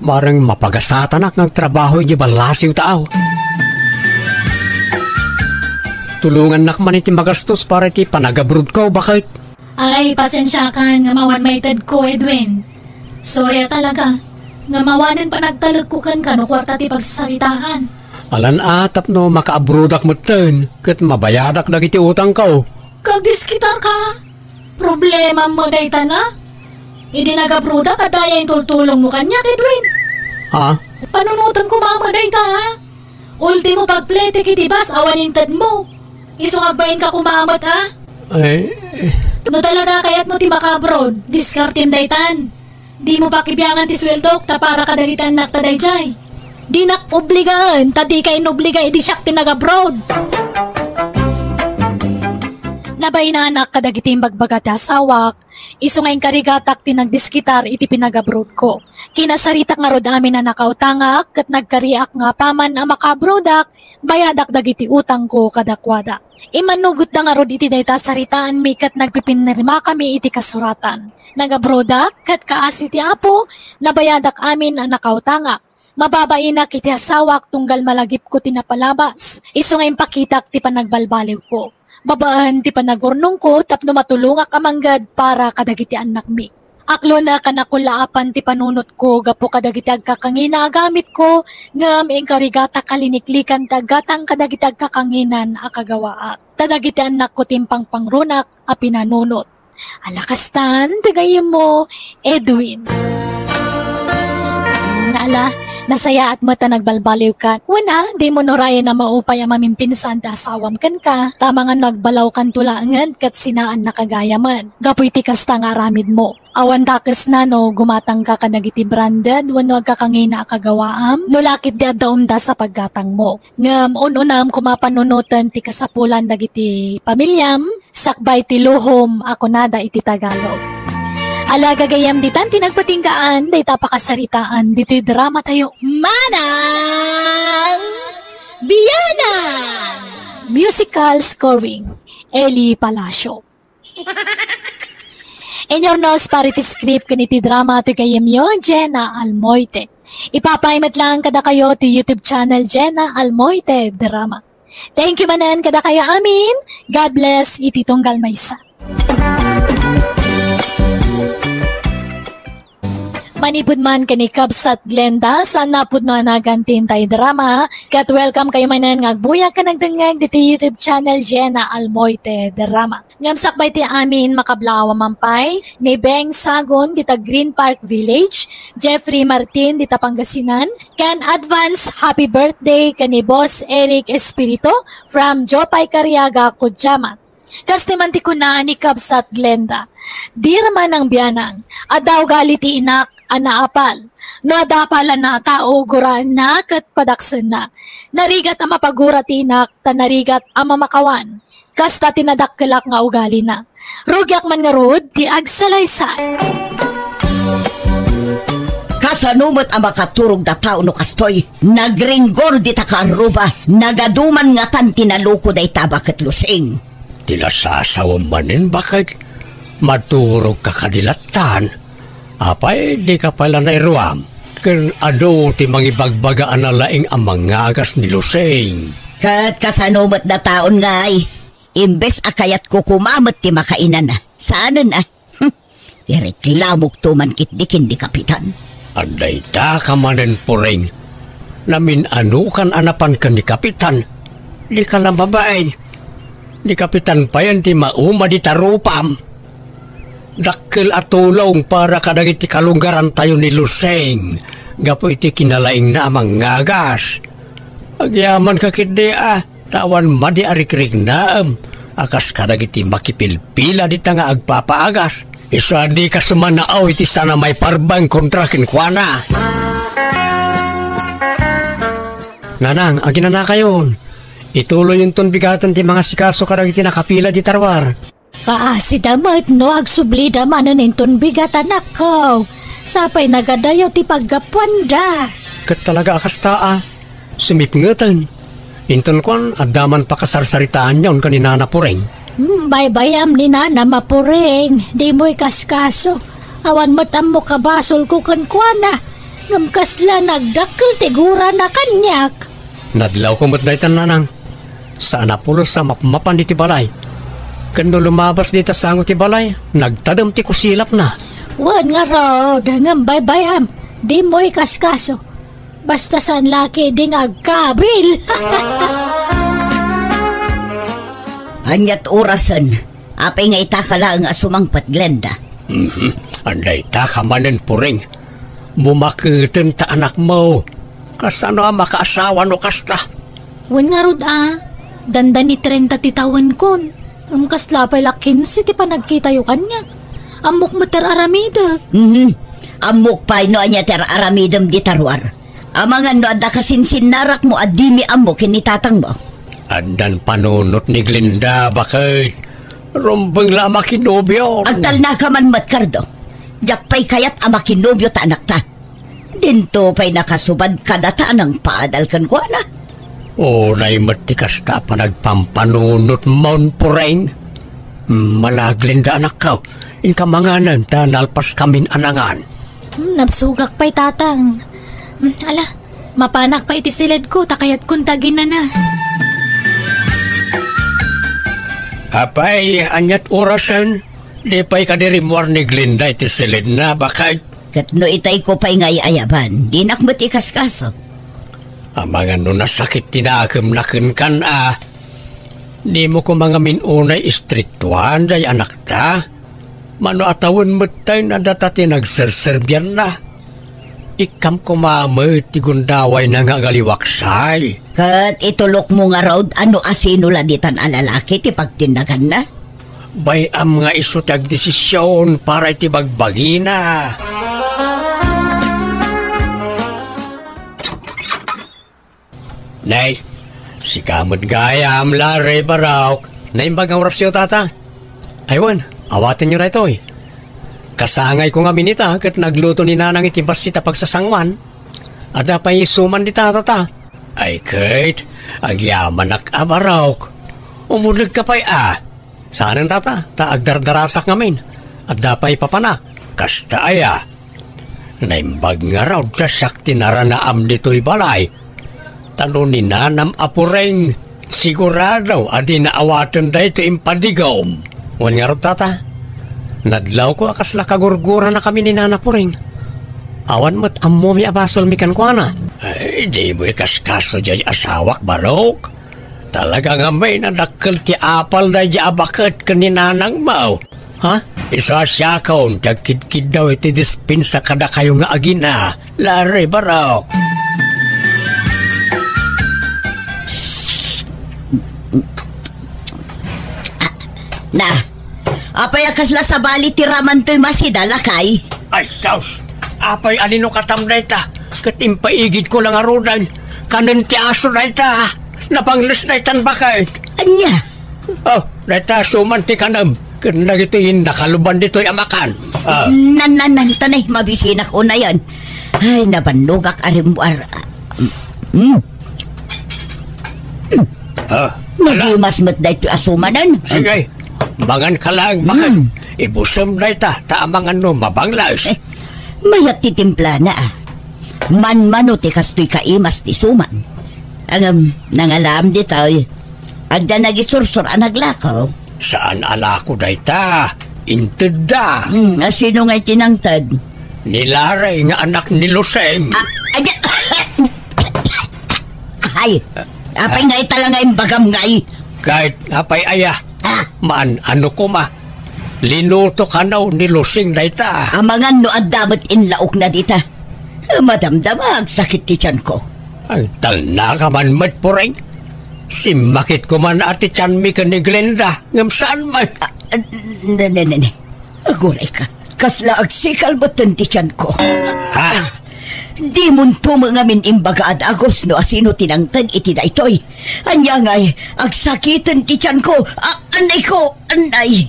Bareng mapagasatanak nga agtrabaho idiay ballasiw taaw. Tulongannak man iti magastos para iti panagabrodko, baket. Ay, pasensiakan ngem awan maitedko, Edwin. Sorry a talaga, ngem awanen panagtalekko kenka no kuarta ti pagsasaritaan. Alan a tapno makaabrodak metten ket mabayadak dagiti utangko. Kagdiskitarka? Problemam met dayta na? Idi nagabrodak, adda aya intultulongmo kaniak, Edwin? Ha? Panunotem koma met dayta, ha? Ultimo pagpletek iti bus awan intedmo. Isu nga agbainka koma met, a? Ay, eh. No talaga kayatmo ti makaabroad, diskartem daytan. Dimo pakibiangan ti sueldok ta para kadagiti annakta daydiay. Dinak obligaen ta dika inobliga idi siak ti nagabroad. Nabainanak kadagiti imbagbaga ti asawak, isu nga inkarigatak ti nagdiskitar iti pinagabroadko. Kinasaritak ngarud amin a nakautangak ket nagkariak nga apaman a makaabroadak, bayadak dagiti utangko kadakuada. Immannugotda ngarud iti dayta a saritaanmi ket nagpipinirmakami iti kasuratan. Nagabroadak ket kaasi ti Apo, nabayadak amin a nakautangak. Mababainak iti asawak tunggal malagipko ti napalabas, isu nga impakitak ti panagbalbaliwko. Babaen ti panagurnongko tapno matulongak a mangged para kadagiti annakmi. Aklonek a nakullaapan ti panunotko gapu kadagiti agkakangina a gamitko, ngem inkarigatak a liniklikan ti aggatang kadagiti agkakanginan a kagawaak. Ta dagiti annakko ti impangpangrunak a pinanunot. Ala kastan, ti gayyemmo, Edwin. Ala, nasayaat met a nagbalbaliwka. Wen a, dimo nurayen a maupay a mamimpinsan ti asawam kenka. Ta amangan no agbalawkanto laengen ket sinaannaka gayamen. Gapu iti kasta nga aramidmo. Awan dakesna no gumatangka kadagiti branded wenno agkakangina a kagawaam. No la ketdi adda umdas a paggatangmo. Ngem un-unam koma panunoten ti kasapulan dagiti pamiliam, sakbay ti luhom a kunada iti Tagalog. Ala gagayyem ditan ti nagpatinggaan dayta a pakasaritaan ditoy drama tayo. Manang Biyanan! Musical scoring, Eli Palacio. Inyurnos para iti script ken iti drama ti gayyemyo, Jenna Almoite. Ipapaay met laeng kadakayo ti YouTube channel Jenna Almoite Drama. Thank you manen kadakayo amin. God bless iti tunggal maysa. Manipud man ken ni Kabsat Glenda, saan a pudno a nagan ti intay drama, ket welcome kayo manen nga agbuyak ken agdengngeg ditoy YouTube channel Jenna Almoite Drama. Ngem sakbay ti amin, makablaawa man pay ni Beng Sagon dita Green Park Village, Jeffrey Martin dita Pangasinan, ken advance happy birthday ken ni Boss Eric Espirito from Jopay Cariaga, Cudjaman. Kastoy man ti kuna ni Kabsat Glenda, "Dira man nangbianang, adda ugali ti inak a naapal. No adda apalan a tao, guraenna ket padaksenna. Narigat a mapagura ti inak, ta narigat a mamakawan. Kasta ti nadakkelak nga ugalina. Rugiak man ngarud ti agsalaysay." Kasano met a makaturog da tao no kastoy? Nagringgor dita kaarruba, nagadu man ngatan ti naluko dayta a baket, Lusing. Ti nasasawem manen, baket, maturogka kadi lattan. Apay, dika pay la nairuam? Ken adu ti mangibagbaga a nalaing a mangagas ni Lusing. Ket kasano met da taon ngay? Imbes a kayatko koma met ti makainana. Saanen a? Hmm. Ireklamokto man ketdi ken ni Kapitan. Adda ita ka manen, Puring. Namin-anokan a napan ken ni Kapitan. Dika la mabain. Ni Kapitan payen ti mauma dita rupam. Dakkel a tulong para kadagiti kalunggarantayo ni Lusing gapu iti kinalaingna a mangagas. Agyamanka ketdi a, ta awan madi a rikriknaem a kas kadagiti makipilpila dita nga agpapaagas. Isu a dika sumanao iti sana maiparbeng kontra kenkuana. Nanang, aginanakayon. Ituloyonton bigaten ti mangasikaso kadagiti nakapila dita ruar. Kaasida met no agsublida manen inton bigat, anakko. Sapay nagadayo ti paggapuanda. Ket talaga a kasta a, sumipngeten. Inton kuan, adda man pakasarsaritaanyon ken ni Nana Puring. Hmm, baybayam ni Nana Mapuring, dimo ikaskaso. Awan met ammok a basolko kenkuana, ngem kasla nagdakkel ti gurana kaniak. Nadlawko met daytan, nanang. Saan a pulos a mapmapan iti balay. Ken no lumabas dita sango ti balay, nagtadem ti kusilapna. Wen ngarud, ngem baybayam, dimo ikaskaso. Basta saan la ketdi nga agkabil. Aniat orasen? Apay nga itaka laeng a sumangpet, Glenda? Mhm. Adda itaka manen, Puring. Bumaketen ta anakmo. Kasano a makaasawa no kasta? Wen ngarud a, dandani trenta ti tawenkon. Ngem kasla pay la kinse ti panagkitayo kaniak. Ammok met ti ar-aramidek. Mhm. Ammok pay no ania ti ar-aramidem dita ruar. Amangan no adda kasinsinnarakmo a dimi ammo ken ni tatangmo. Addan panunot ni Glenda, baket. Rumbeng la a makinobio. Agtalnaka man met, Cardo. Diak pay kayat a makinobio ta anakta. Dinto pay nakasubad kadata a nangpadal kenkuana. Uray met ti kasta a panagpampanunotmon, Puring. Mala, Glenda, anakko, inka manganen ta nalpaskamin a nangan. Hmm, nabsogak pay, Tatang. Hmm, ala, mapanak pay iti siledko ta kayatkon ti aginana. Apay, aniat orasen? Di pay kadi rimmuar ni Glenda iti siledna, baket? Ket no itayko pay nga ay-ayaban, dinak met ikaskaso. Amangan no nasakit ti nakemna kenkan a, dimo koma ngamin unay istriktuan day anakta? Mano a tawen met tay nadata ti nagserserbianna. Ikkam koma met ti gundawayna nga agaliwaksay. Ket itulokmo ngarud a no asino la ditan a lalaki ti pagtinnaganna? Bay-am nga isu ti agdesision para iti bagbagina. Nay, sika met gayam, Larry, Barok. Naimbag nga orasyo, tata. Ay wen, awatenyo daytoy. Kasangayko ngamin ita ket nagluto ni Nanang iti bassit a pagsasangoan. Adda pay isuman dita, tata. Ay ket, agyamanak a, Barok. Umulogka pay a. Saanen, tata, ta agdardarasak ngamin. Adda pay papanak. Kasta aya. Naimbag ngarud ta siak ti naranaam ditoy balay. Ta no ni Nanam a Puring, sigurado a dina awaten daytoy impadigom. Wen ngarud, tata, nadlawko a kasla kagurguranakami ni Nana Puring. Awan met ammomi a basolmi kenkuana. Ay, dimo ikaskaso diay asawak, Barok. Talaga ngamin a dakkel ti apal daydiay a baket ken ni nanangmo. Ha? Isu a siakon ti agkidkiddaw iti dispensa kadakayo nga agina, Larry, Barok. Na, apay a kasla sabali ti raman toy masida, lakay? Ay, sus! Apay a linukatam dayta? Ket impaigidko la ngaruden. Kanen ti aso dayta. Nabangles daytan baket. Ania? Oh, dayta suman ti kanem. Ken dagitoy nakaluban ditoy a makan. Ah. Nan, nan, nan, tanay, mabisinak unayen. Ay, nabannogak a rimmuar. Hmm. Ah, ala. Nagimas met daytoy a sumanen. Sige. Mangan ka lang, mangan. Hmm. Ibusem dayta, ta amangan no mabangles. Eh, mayat ti timplana, ah. Manmano ti kastoy kaimas ti suman. Ngem, nangalaam ditoy. Adda nagisursor a naglako. Saan a lako dayta? Intedda. Hmm, a sino ngay ti nangted? Ni Larry nga anak ni Lusing. Ah, aya. Ay, apay ngay talaga imbagam ngay? Ket apay aya? Ah. Maan-ano koma? Linuto kano ni Lusing dayta. Amangan no adda met inlaokna dita. Madamdama, agsakit ti tianko. Ay, talna ka man met, Puring. Simmakit ko man a ti tianmi ken ni Glenda, ngem saan met? Ah, ah, ne, ne, ne, ne. Aguray ka. Kasla agsikal metten ti tianko. Ha? Ah, dimonto met ngamin imbagaad, Agus, no asino ti nangted iti daytoy. Ania ngay, agsakiten ti tianko. Ah, anay ko, anay.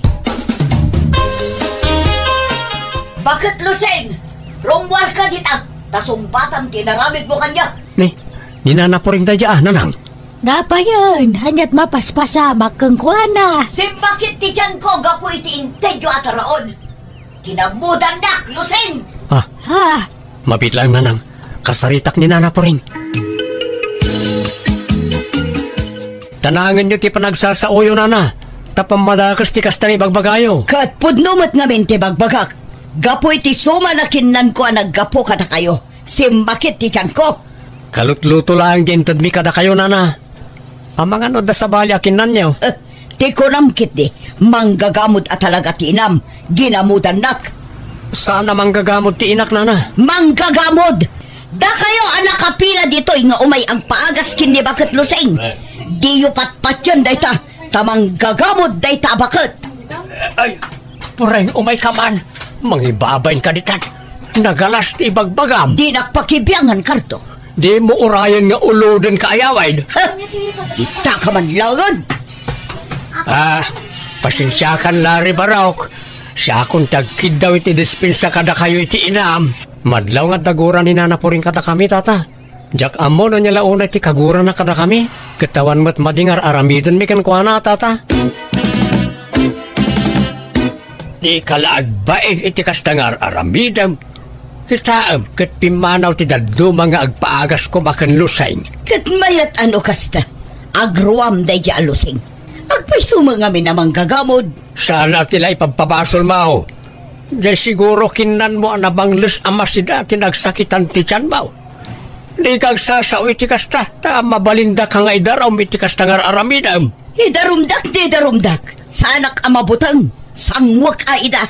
Baket Lusing, rummuarka dita, ta sungbatam ti inaramidmo kaniak. Ni, ni Nana Puring dayta, ah, Nanang. Napayen, aniat mapaspasamak kenkuana? Simmakit ti tianko gapu iti intedyo a taraon. Kinamudannak, Lusing! Ah. Ah. Mabiit laeng, Nanang. Kasaritak ni Nana Puring. Tanangenyo ti panagsasaoyo, Nana. Ta pammadakes ti kasta nga ibagbagayo. Ket pudno met ngamin ti bagbagak. Gapu iti suman a kinnanko a naggapu kadakayo. Simmakit ti tianko. Kalutluto laeng ti intedmi kadakayo, Nana. Amangan no adda sabali a kinnanyo. Eh, ti kunam ketdi, manggagamod a talaga ti inam, ginamudannak. Saan a manggagamod ti inak, Nana? Manggagamod! Dakayo a nakapila ditoy nga umay agpaagas ken ni Baket Lusing. Diyo patpatien dayta, ta manggagamod dayta a baket. Ay, Puring, umay ka man. Mangibabain ka ditan. Nagalas ti ibagbagam. Dinak pakibiangan, Kardo. Dimo urayen nga uloden ka ayawin. Ha? Ita ka man laeng. Ah, pasensiakan, Larry Barok. Siakon ti agkiddaw iti dispensa kadakayo iti inam. Madlaw nga adda gura ni Nana Puring kadakami, Tata. Diak ammo no ania la unay ti kagurana kadakami, ket awan met madi nga ar-aramidenmi kenkuana, Tata. Dika la agbain iti kasta nga ar-aramidem. Kitaem, ket pimmanaw ti dadduma nga agpaagas koma ken Lusing. Ket mayat a no kasta, agruam daydiay a Lusing. Agpayso met ngamin a manggagamod. Saan a ti la ipabpabasolmo. Diay siguro kinnanmo a nabangles a masida ti nagsakitan ti tianmo. Dika agsasao iti kasta, ta mabalindaka nga idarum iti kasta nga ar-aramidem. Idarumdak ti idarumdak. Saanak a mabuteng. Sanguek a ida.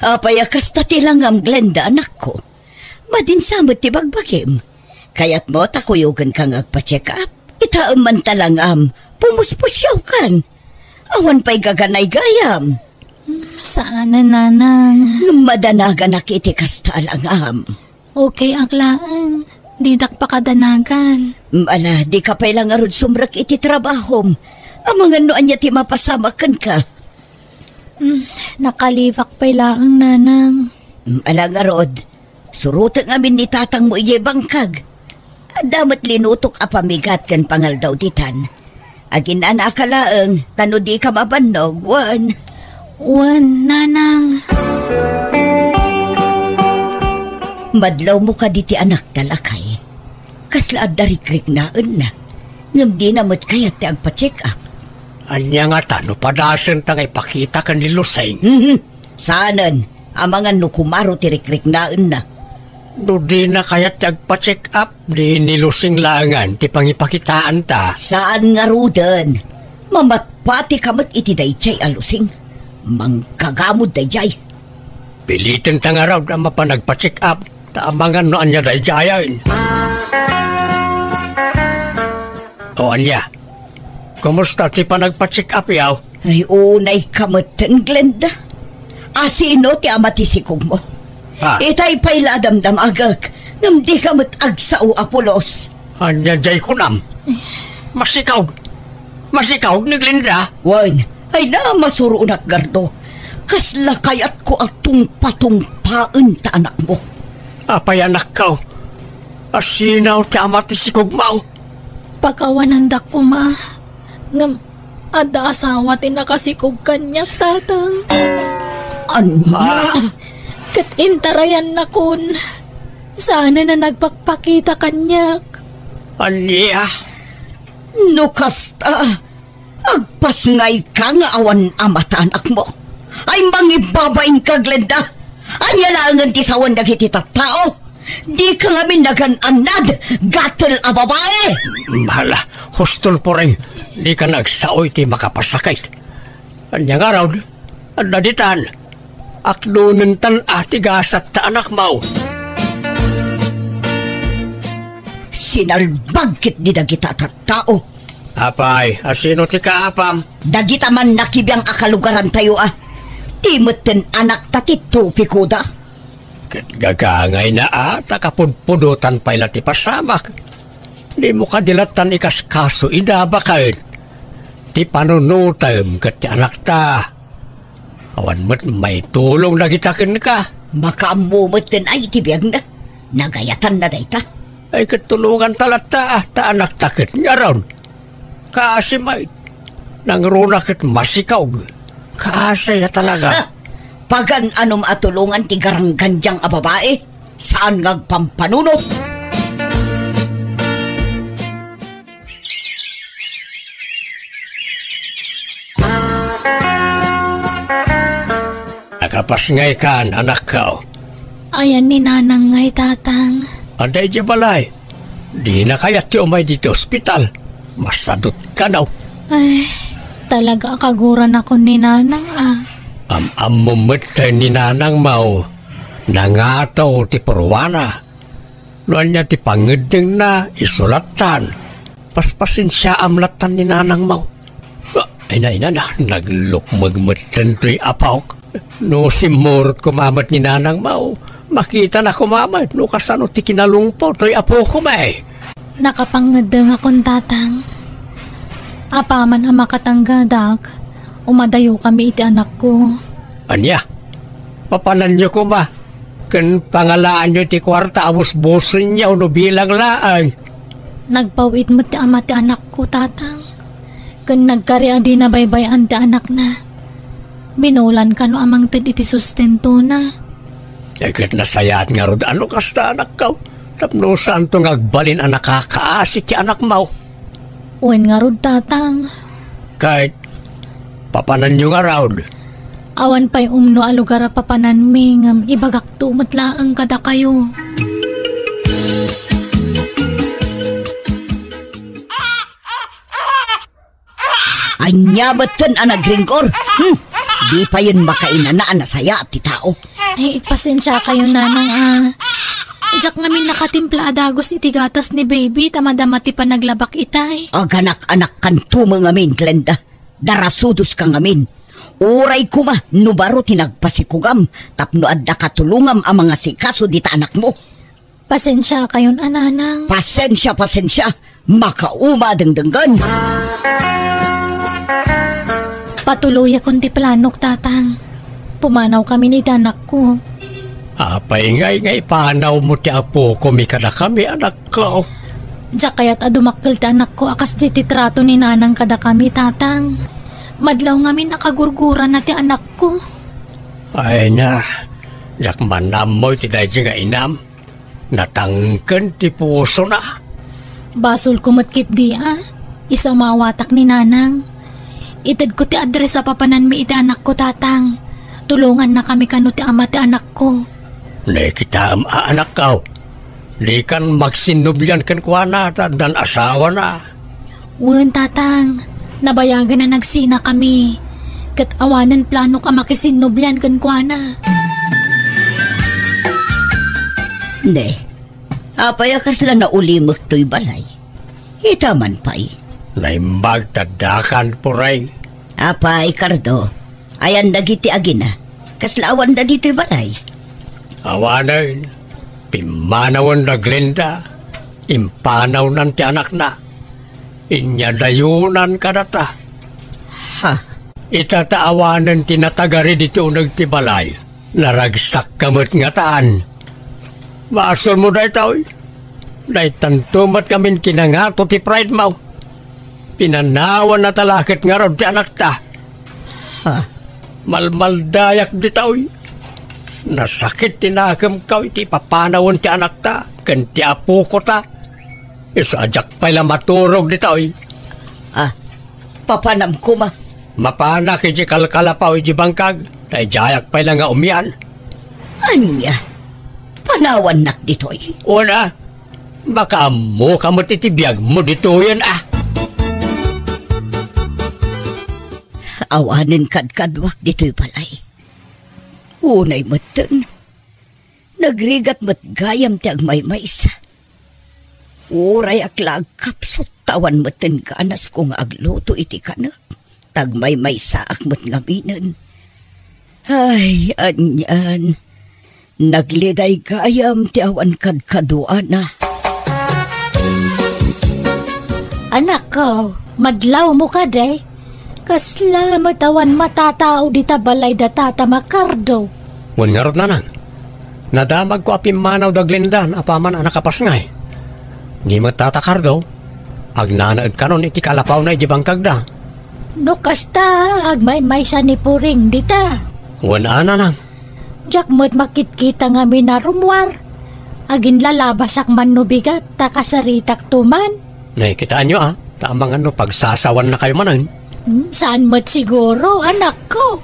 Apay a kasta ti langam, Glenda, anakko? Madinsa met ti bagbagim. Kayatmo ta kuyogenka nga agpa-check up? Itaem man ta langam, pumuspusiawkan. Awan pay gaganaygayam. Saanen, Nanang. Ngem madanaganak iti kasta a langam. Okay ak laeng. Didak pakadanagan. Ala, dika pay la ngarud sumrek iti trabahom. Amangan no ania ti mapasamak kenka. Mm, nakalibak pay laeng, Nanang. Mm, ala ngarud, surotek ngamin ni tatangmo idiay bangkag. Adda met linutok a pamigat ken pangaldaw ditan. Aginanaka laeng, ta no dika mabannog, wen. Wen, Nanang. Madlawmo kadi ti anakta, lakay. Kasla adda rikriknaenna. Ngem dina met kayat ti agpa-check up. Ania ngata no padasenta nga ipakita ken ni Lusing? Mhm. Saanen, amangan no kumaro ti rikriknaenna. No dina kayat ti agpa-check up, di ni Lusing laengen ti pangipakitaanta. Saan ngaruden. Mamatpatika met iti daydiay a Lusing. Manggagamod daydiay. Pilitenta ngarud a mapan agpa-check up, ta amangan no ania daydiayen. O ania? Kumusta ti panagpa-check-up yaw? Ay, unay ka metten, Glenda. Asino ti ama ti sikogmo? Ah. Itay pay la a damdamagek, ngem dika met agsao a pulos. Ania jay kunam? Masikaw. Masikaw ni Glenda? Wen, ay na masuronak, Gardo. Kasla kayatko a tungpatungpaen ta anakmo. Apay anakko? Asino ti ama ti sikogmo? Pakawanandak koma, ngem adda asawa ti nakasikog kaniak, Tatang. Ania? Ah. Ket intarayannakon, saanen a nagpakpakita kaniak. Ania? No kasta, agpasngayka nga awan ama ta anakmo. Ay, mangibabainka, Glenda. Ania laengen ti sawen dagiti tattao? Dika ngamin nagan-annad, gatel a babai! Hala, hustol, Puring, dika agsao iti makapasakit. Ania ngarud? Adda ditan. Aknonentan a ti gasat ta anakmo. Sinalbag ketdi dagita a tattao. Apay, asino ti kaapam? Dagita man nakibiang a kalugarantayo a. Ti metten anakta ti topikoda. Ket gagangayna a, ta kapudpudotan pay la ti pasamak. Dimo kadi lattan ikaskaso ida baket ti panunotem ket ti anakta. Awan met maitulong dagita kenka. Makaammo metten ay ti biagna. Nagayatanna dayta. Ay, ket tulonganta latta, ah, ta anakta ket ngarud. Kaasi met. Nangruna ket masikaw. Kaasi a talaga. Ha! Pagan-anom a tulongan ti garanggandiang a babai. Saan nga agpampanunot. Nakapasngaykan, anakko? Ayan ni Nanang ngay, Tatang. Adda idiay balay. Dina kayat ti umay ditoy ospital. Masadut kano. Ay, talaga a kaguranakon ni Nanang a. Am-ammo met ni Nanangmo. Nangato ti purwana. No ania ti pangeddengna, isu lattan. Paspasensiaam lattan ni Nanangmo. Ah, ina, ina na, naglukmeg metten toy apok. No simmurot koma met ni Nanangmo, makitana koma met no kasano ti kinalungpo toy apokoma. Nakapangeddengakon, Tatang. Apaman a makatanggadak, umadayokami iti anakko. Ania? Papananyo koma? Ken pangalaanyo ti kuarta a busbusenyo no bilang laeng. Nagpaw-it met ti ama ti anakko, Tatang. Ken nagkari a dina baybay-an ti anakna. Binulan kano a mangted iti sustentona. Ay, ket nasayaat ngarud a no kasta, anakko. Tapno saanto nga agbalin a nakakaasi ti anakmo. Wen ngarud, Tatang. Ket papananyo ngarud? Awan pay umno a lugar a papananmi, ngem ibagakto met laeng kadakayo. Ania metten a nagringgor? Hmm? Di payen makainana a nasayaat ti tao. Ay, pasensiakayo, Nanang, a. Diak ngamin nakatimpla a dagus iti gatas ni baby ta madama ti panaglabak itay. Aganak-anakkanto met ngamin, Glenda. Darasudoska ngamin. Uray koma no baro ti nagpasikugam tapno adda katulongam a mangasikaso dita anakmo. Pasensiakayon a, Nanang. Pasensia, pasensia. Makauma a dengdenggen. Patuloyakon ti planok, Tatang. Pumanawkami iti anakko. Apay ngay nga ipanawmo ti apokomi kadakami, anakko? Diak kayat a dumakkel ti anakko a kasdiay ti trato ni Nanang kadakami, Tatang. Madlaw ngamin a kagurgurana ti anakko. Ay na, diak man ammo iti daydi nga inam. Natangken ti pusona. Basolko met ketdi a isamawatak ni Nanang. Itedko ti address a papananmi iti anakko, Tatang. Tulongannakami kano ti ama ti anakko. Nakitaem a, anakko. Dikan magsinnublian kenkuana ta addan asawana. Wen, Tatang, nabayagen a nagsinakami, ket awanen planok a makisinnublian kenkuana. Ne, apay a kasla naulimek toy balay? Ita man pay, Naimbag ta addakan, Pureng. Apay, Cardo? Ayan dagiti agina? Kasla awanda ditoy balay? Awanen, pimmanawen da Glenda. Impanawnan ti anakna. Inyadayonan kadata. Ha? Ita ta awanen ti natagari ditoy uneg ti balay. Naragsak ka met ngataan. Basolmo daytoy. Daytanto met ngamin kinangato ti pride mo. Pinanawan na talaket ngarud ti anakta. Ha? Malmaldayak ditoy. Nasakit ti nakemko iti ipapanawen ti anakta ken ti apokota. Isu a diak pay la maturog ditoy. Ah, papanam koma. Mapanak iti kalkalapaw iti bangkag, ta idiayak pay la nga umian. Ania? Panawannak ditoy? Una, makaammo ka met iti biagmo ditoyen, ah. Awanen kadkaduak ditoy balay. Unay metten, nagrigat met gayam ti agmaymaysa. Uray ak la agkapsut, ta awan metten ganasko nga agluto iti kanek. Ta agmaymaysaak met ngaminen. Ay, anian. Nagliday gayam ti awan kadkaduana. Anakko, madlawmo kadi? Kasla met awan matatao dita balay da Tata Makardo. Wen ngarud, nanang, nadamagko a pimmanaw da Glenda apaman a nakapasngay. Ni met Tata Cardo, agnanaed kanon iti kalapawna iti bangkagda. No kasta, agmaymaysa ni Puring dita. Wen a, nanang. Diak met makitkita ngamin a rummuar. Aginlalabasak man no bigat, ta kasaritakto man. Nay, kitaenyo a, ta amangan no pagsasawannakayo manen. Hmm, saan met siguro, anakko?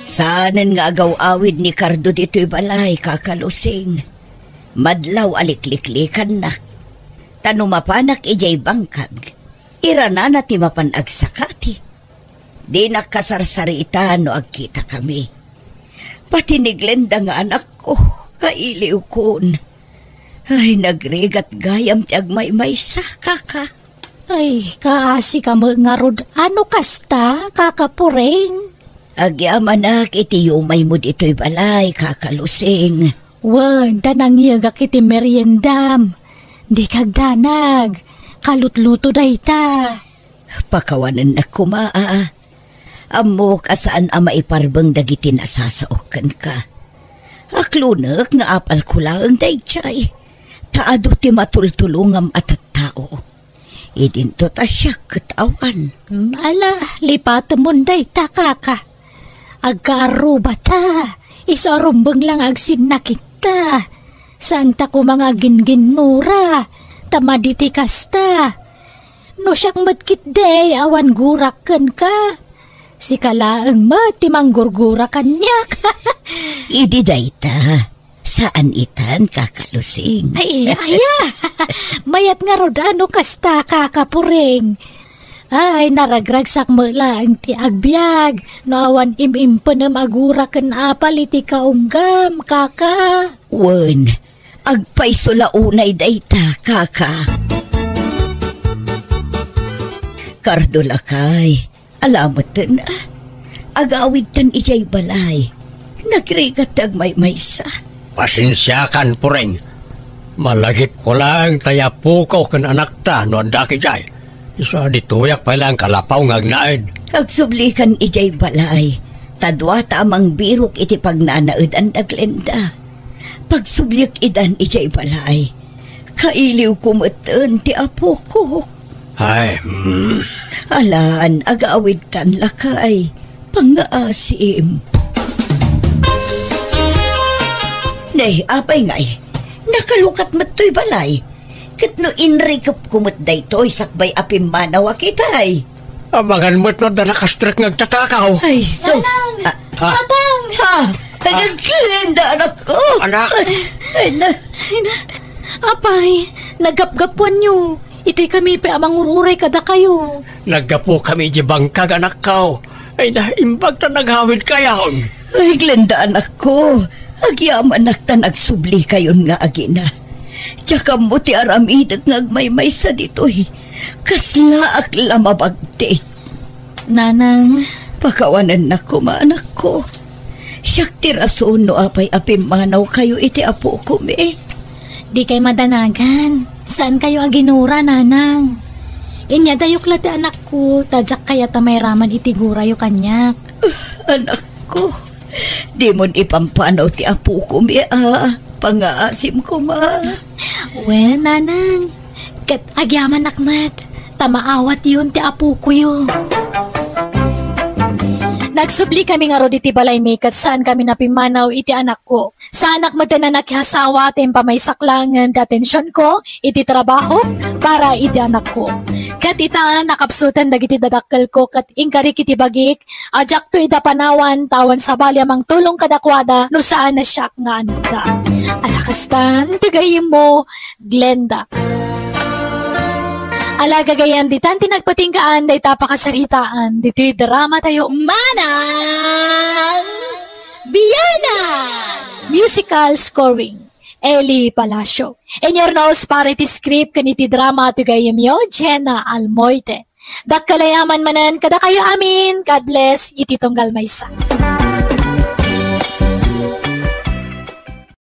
Saanen nga agaw-awid ni Cardo ditoy balay, Kaka Lusing. Madlaw a likliklikannak. Ta no mapanak idiay bangkag, iranana ti mapan agsakati. Dinak kasarsarita no agkitakami. Pati ni Glenda nga anakko, kailiwkon. Ay, nagrigat gayam ti agmaymaysa, Kaka. Ay, kaasi ka met ngarud a no kasta, Kaka Puring. Agyamanak iti yumaymo ditoy balay, Kaka Lusing. Wen, ta nangyegak iti meriendam. Dika agdanag. Kalutluto dayta. Pakawanennak koma, a. Ammok a saan a maiparbeng dagiti nasasaok kenka. Aklonek nga apalko laeng daydiay, ta adu ti matultulongam a tattao. Idinto ta siak ket awan. Hmm, ala, lipatemon dayta, Kaka. Agkaarrubata, isu a rumbeng la nga agsinnakitta. Saanta koma nga agingginnura, ta madi ti kasta. No siak met ketdi, awan gurak kenka. Sika laeng met ti manggurgura kaniak. Idi dayta, saan itan, Kaka Lusing. Ay, aya. Mayat ngarud a no kasta, Kaka Puring. Ay, naragragsak met laeng ti agbiag no awan im-impenem a gura ken apal iti kaunggam, Kaka. Wen, agpayso la unay dayta, Kaka. Cardo lakay, ala metten, a. Agawidtan idiay balay. Nagrigat ti agmaymaysa. Pasensiakan, Puring. Malagipko laeng ta apoko ken anakta no addaak idiay. Isu a ditoyak pay laeng kalapaw nga agnaed. Agsublikan idiay balay, ta duata a mangbirok iti pagnanaedan da Glenda. Pagsubliek idan idiay balay. Kailiwko metten ti apokok. Ay, hmm. Alan, agawidtan lakay. Pangngaasim. Ne, apay ngay, nakalukat met toy balay. Ket no inrikepko met daytoy sakbay a pimmanawak itay. Amangan met no adda nakastrek nga agtatakaw. Ay, sus. Nanang! Ah. Ah. Tatang! Ha? Ay, nagkilenda, anak ko. Anak. Ay, ay, na. Ay, na. Apay, naggapgapuanyo. Itay kami pay a mangur-uray kadakayo. Naggapukami iti bangkag, anakko. Ay, naimbag ta nagawidkayon. Ay, Glenda, anakko. Agyamanak ta nagsublikayon nga agina. Diak ammo ti aramidek nga agmaymaysa ditoy. Kaslaak la mabagtik. Nanang. Pakawanennak koma, anakko. Siak ti rason no apay a pimmanawkayo iti apokon. Dikay madanagan. Saankayo a ginura, Nanang. Inyadayok la ti anakko, ta diak kayat a mairaman iti gurayo kaniak. Anakko, dimon ipampanaw ti apokon a pangngaasim koma. Wen, Nanang. Ket agyamanak met, ta maawatyon ti apokoyo. Nagsublikamin ngarud iti balaymi ket saankami a pimmanaw iti anakko. Saanak met a nakiasawa ta impamaysak laengen ti atensionko iti trabaho para iti anakko. Ket ita, nakapsuten dagiti dadakkelko ket inkarik iti bagik a diakto ida panawan ta awan sabali a mangtulong kadakuada no saan a siak nga anakda. Ala kastan ti gayyemmo, Glenda. Ala gagayyem, ditan ti nagpatinggaan dayta a pakasaritaan ditoy dramatayo, Manang Biyanan! Musical scoring, Eli Palacio. Inyurnos para iti script ken iti drama ti gayyemyo, Jenna Almoite. Dakkel a yaman manen kadakayo amin. God bless iti tunggal maysa.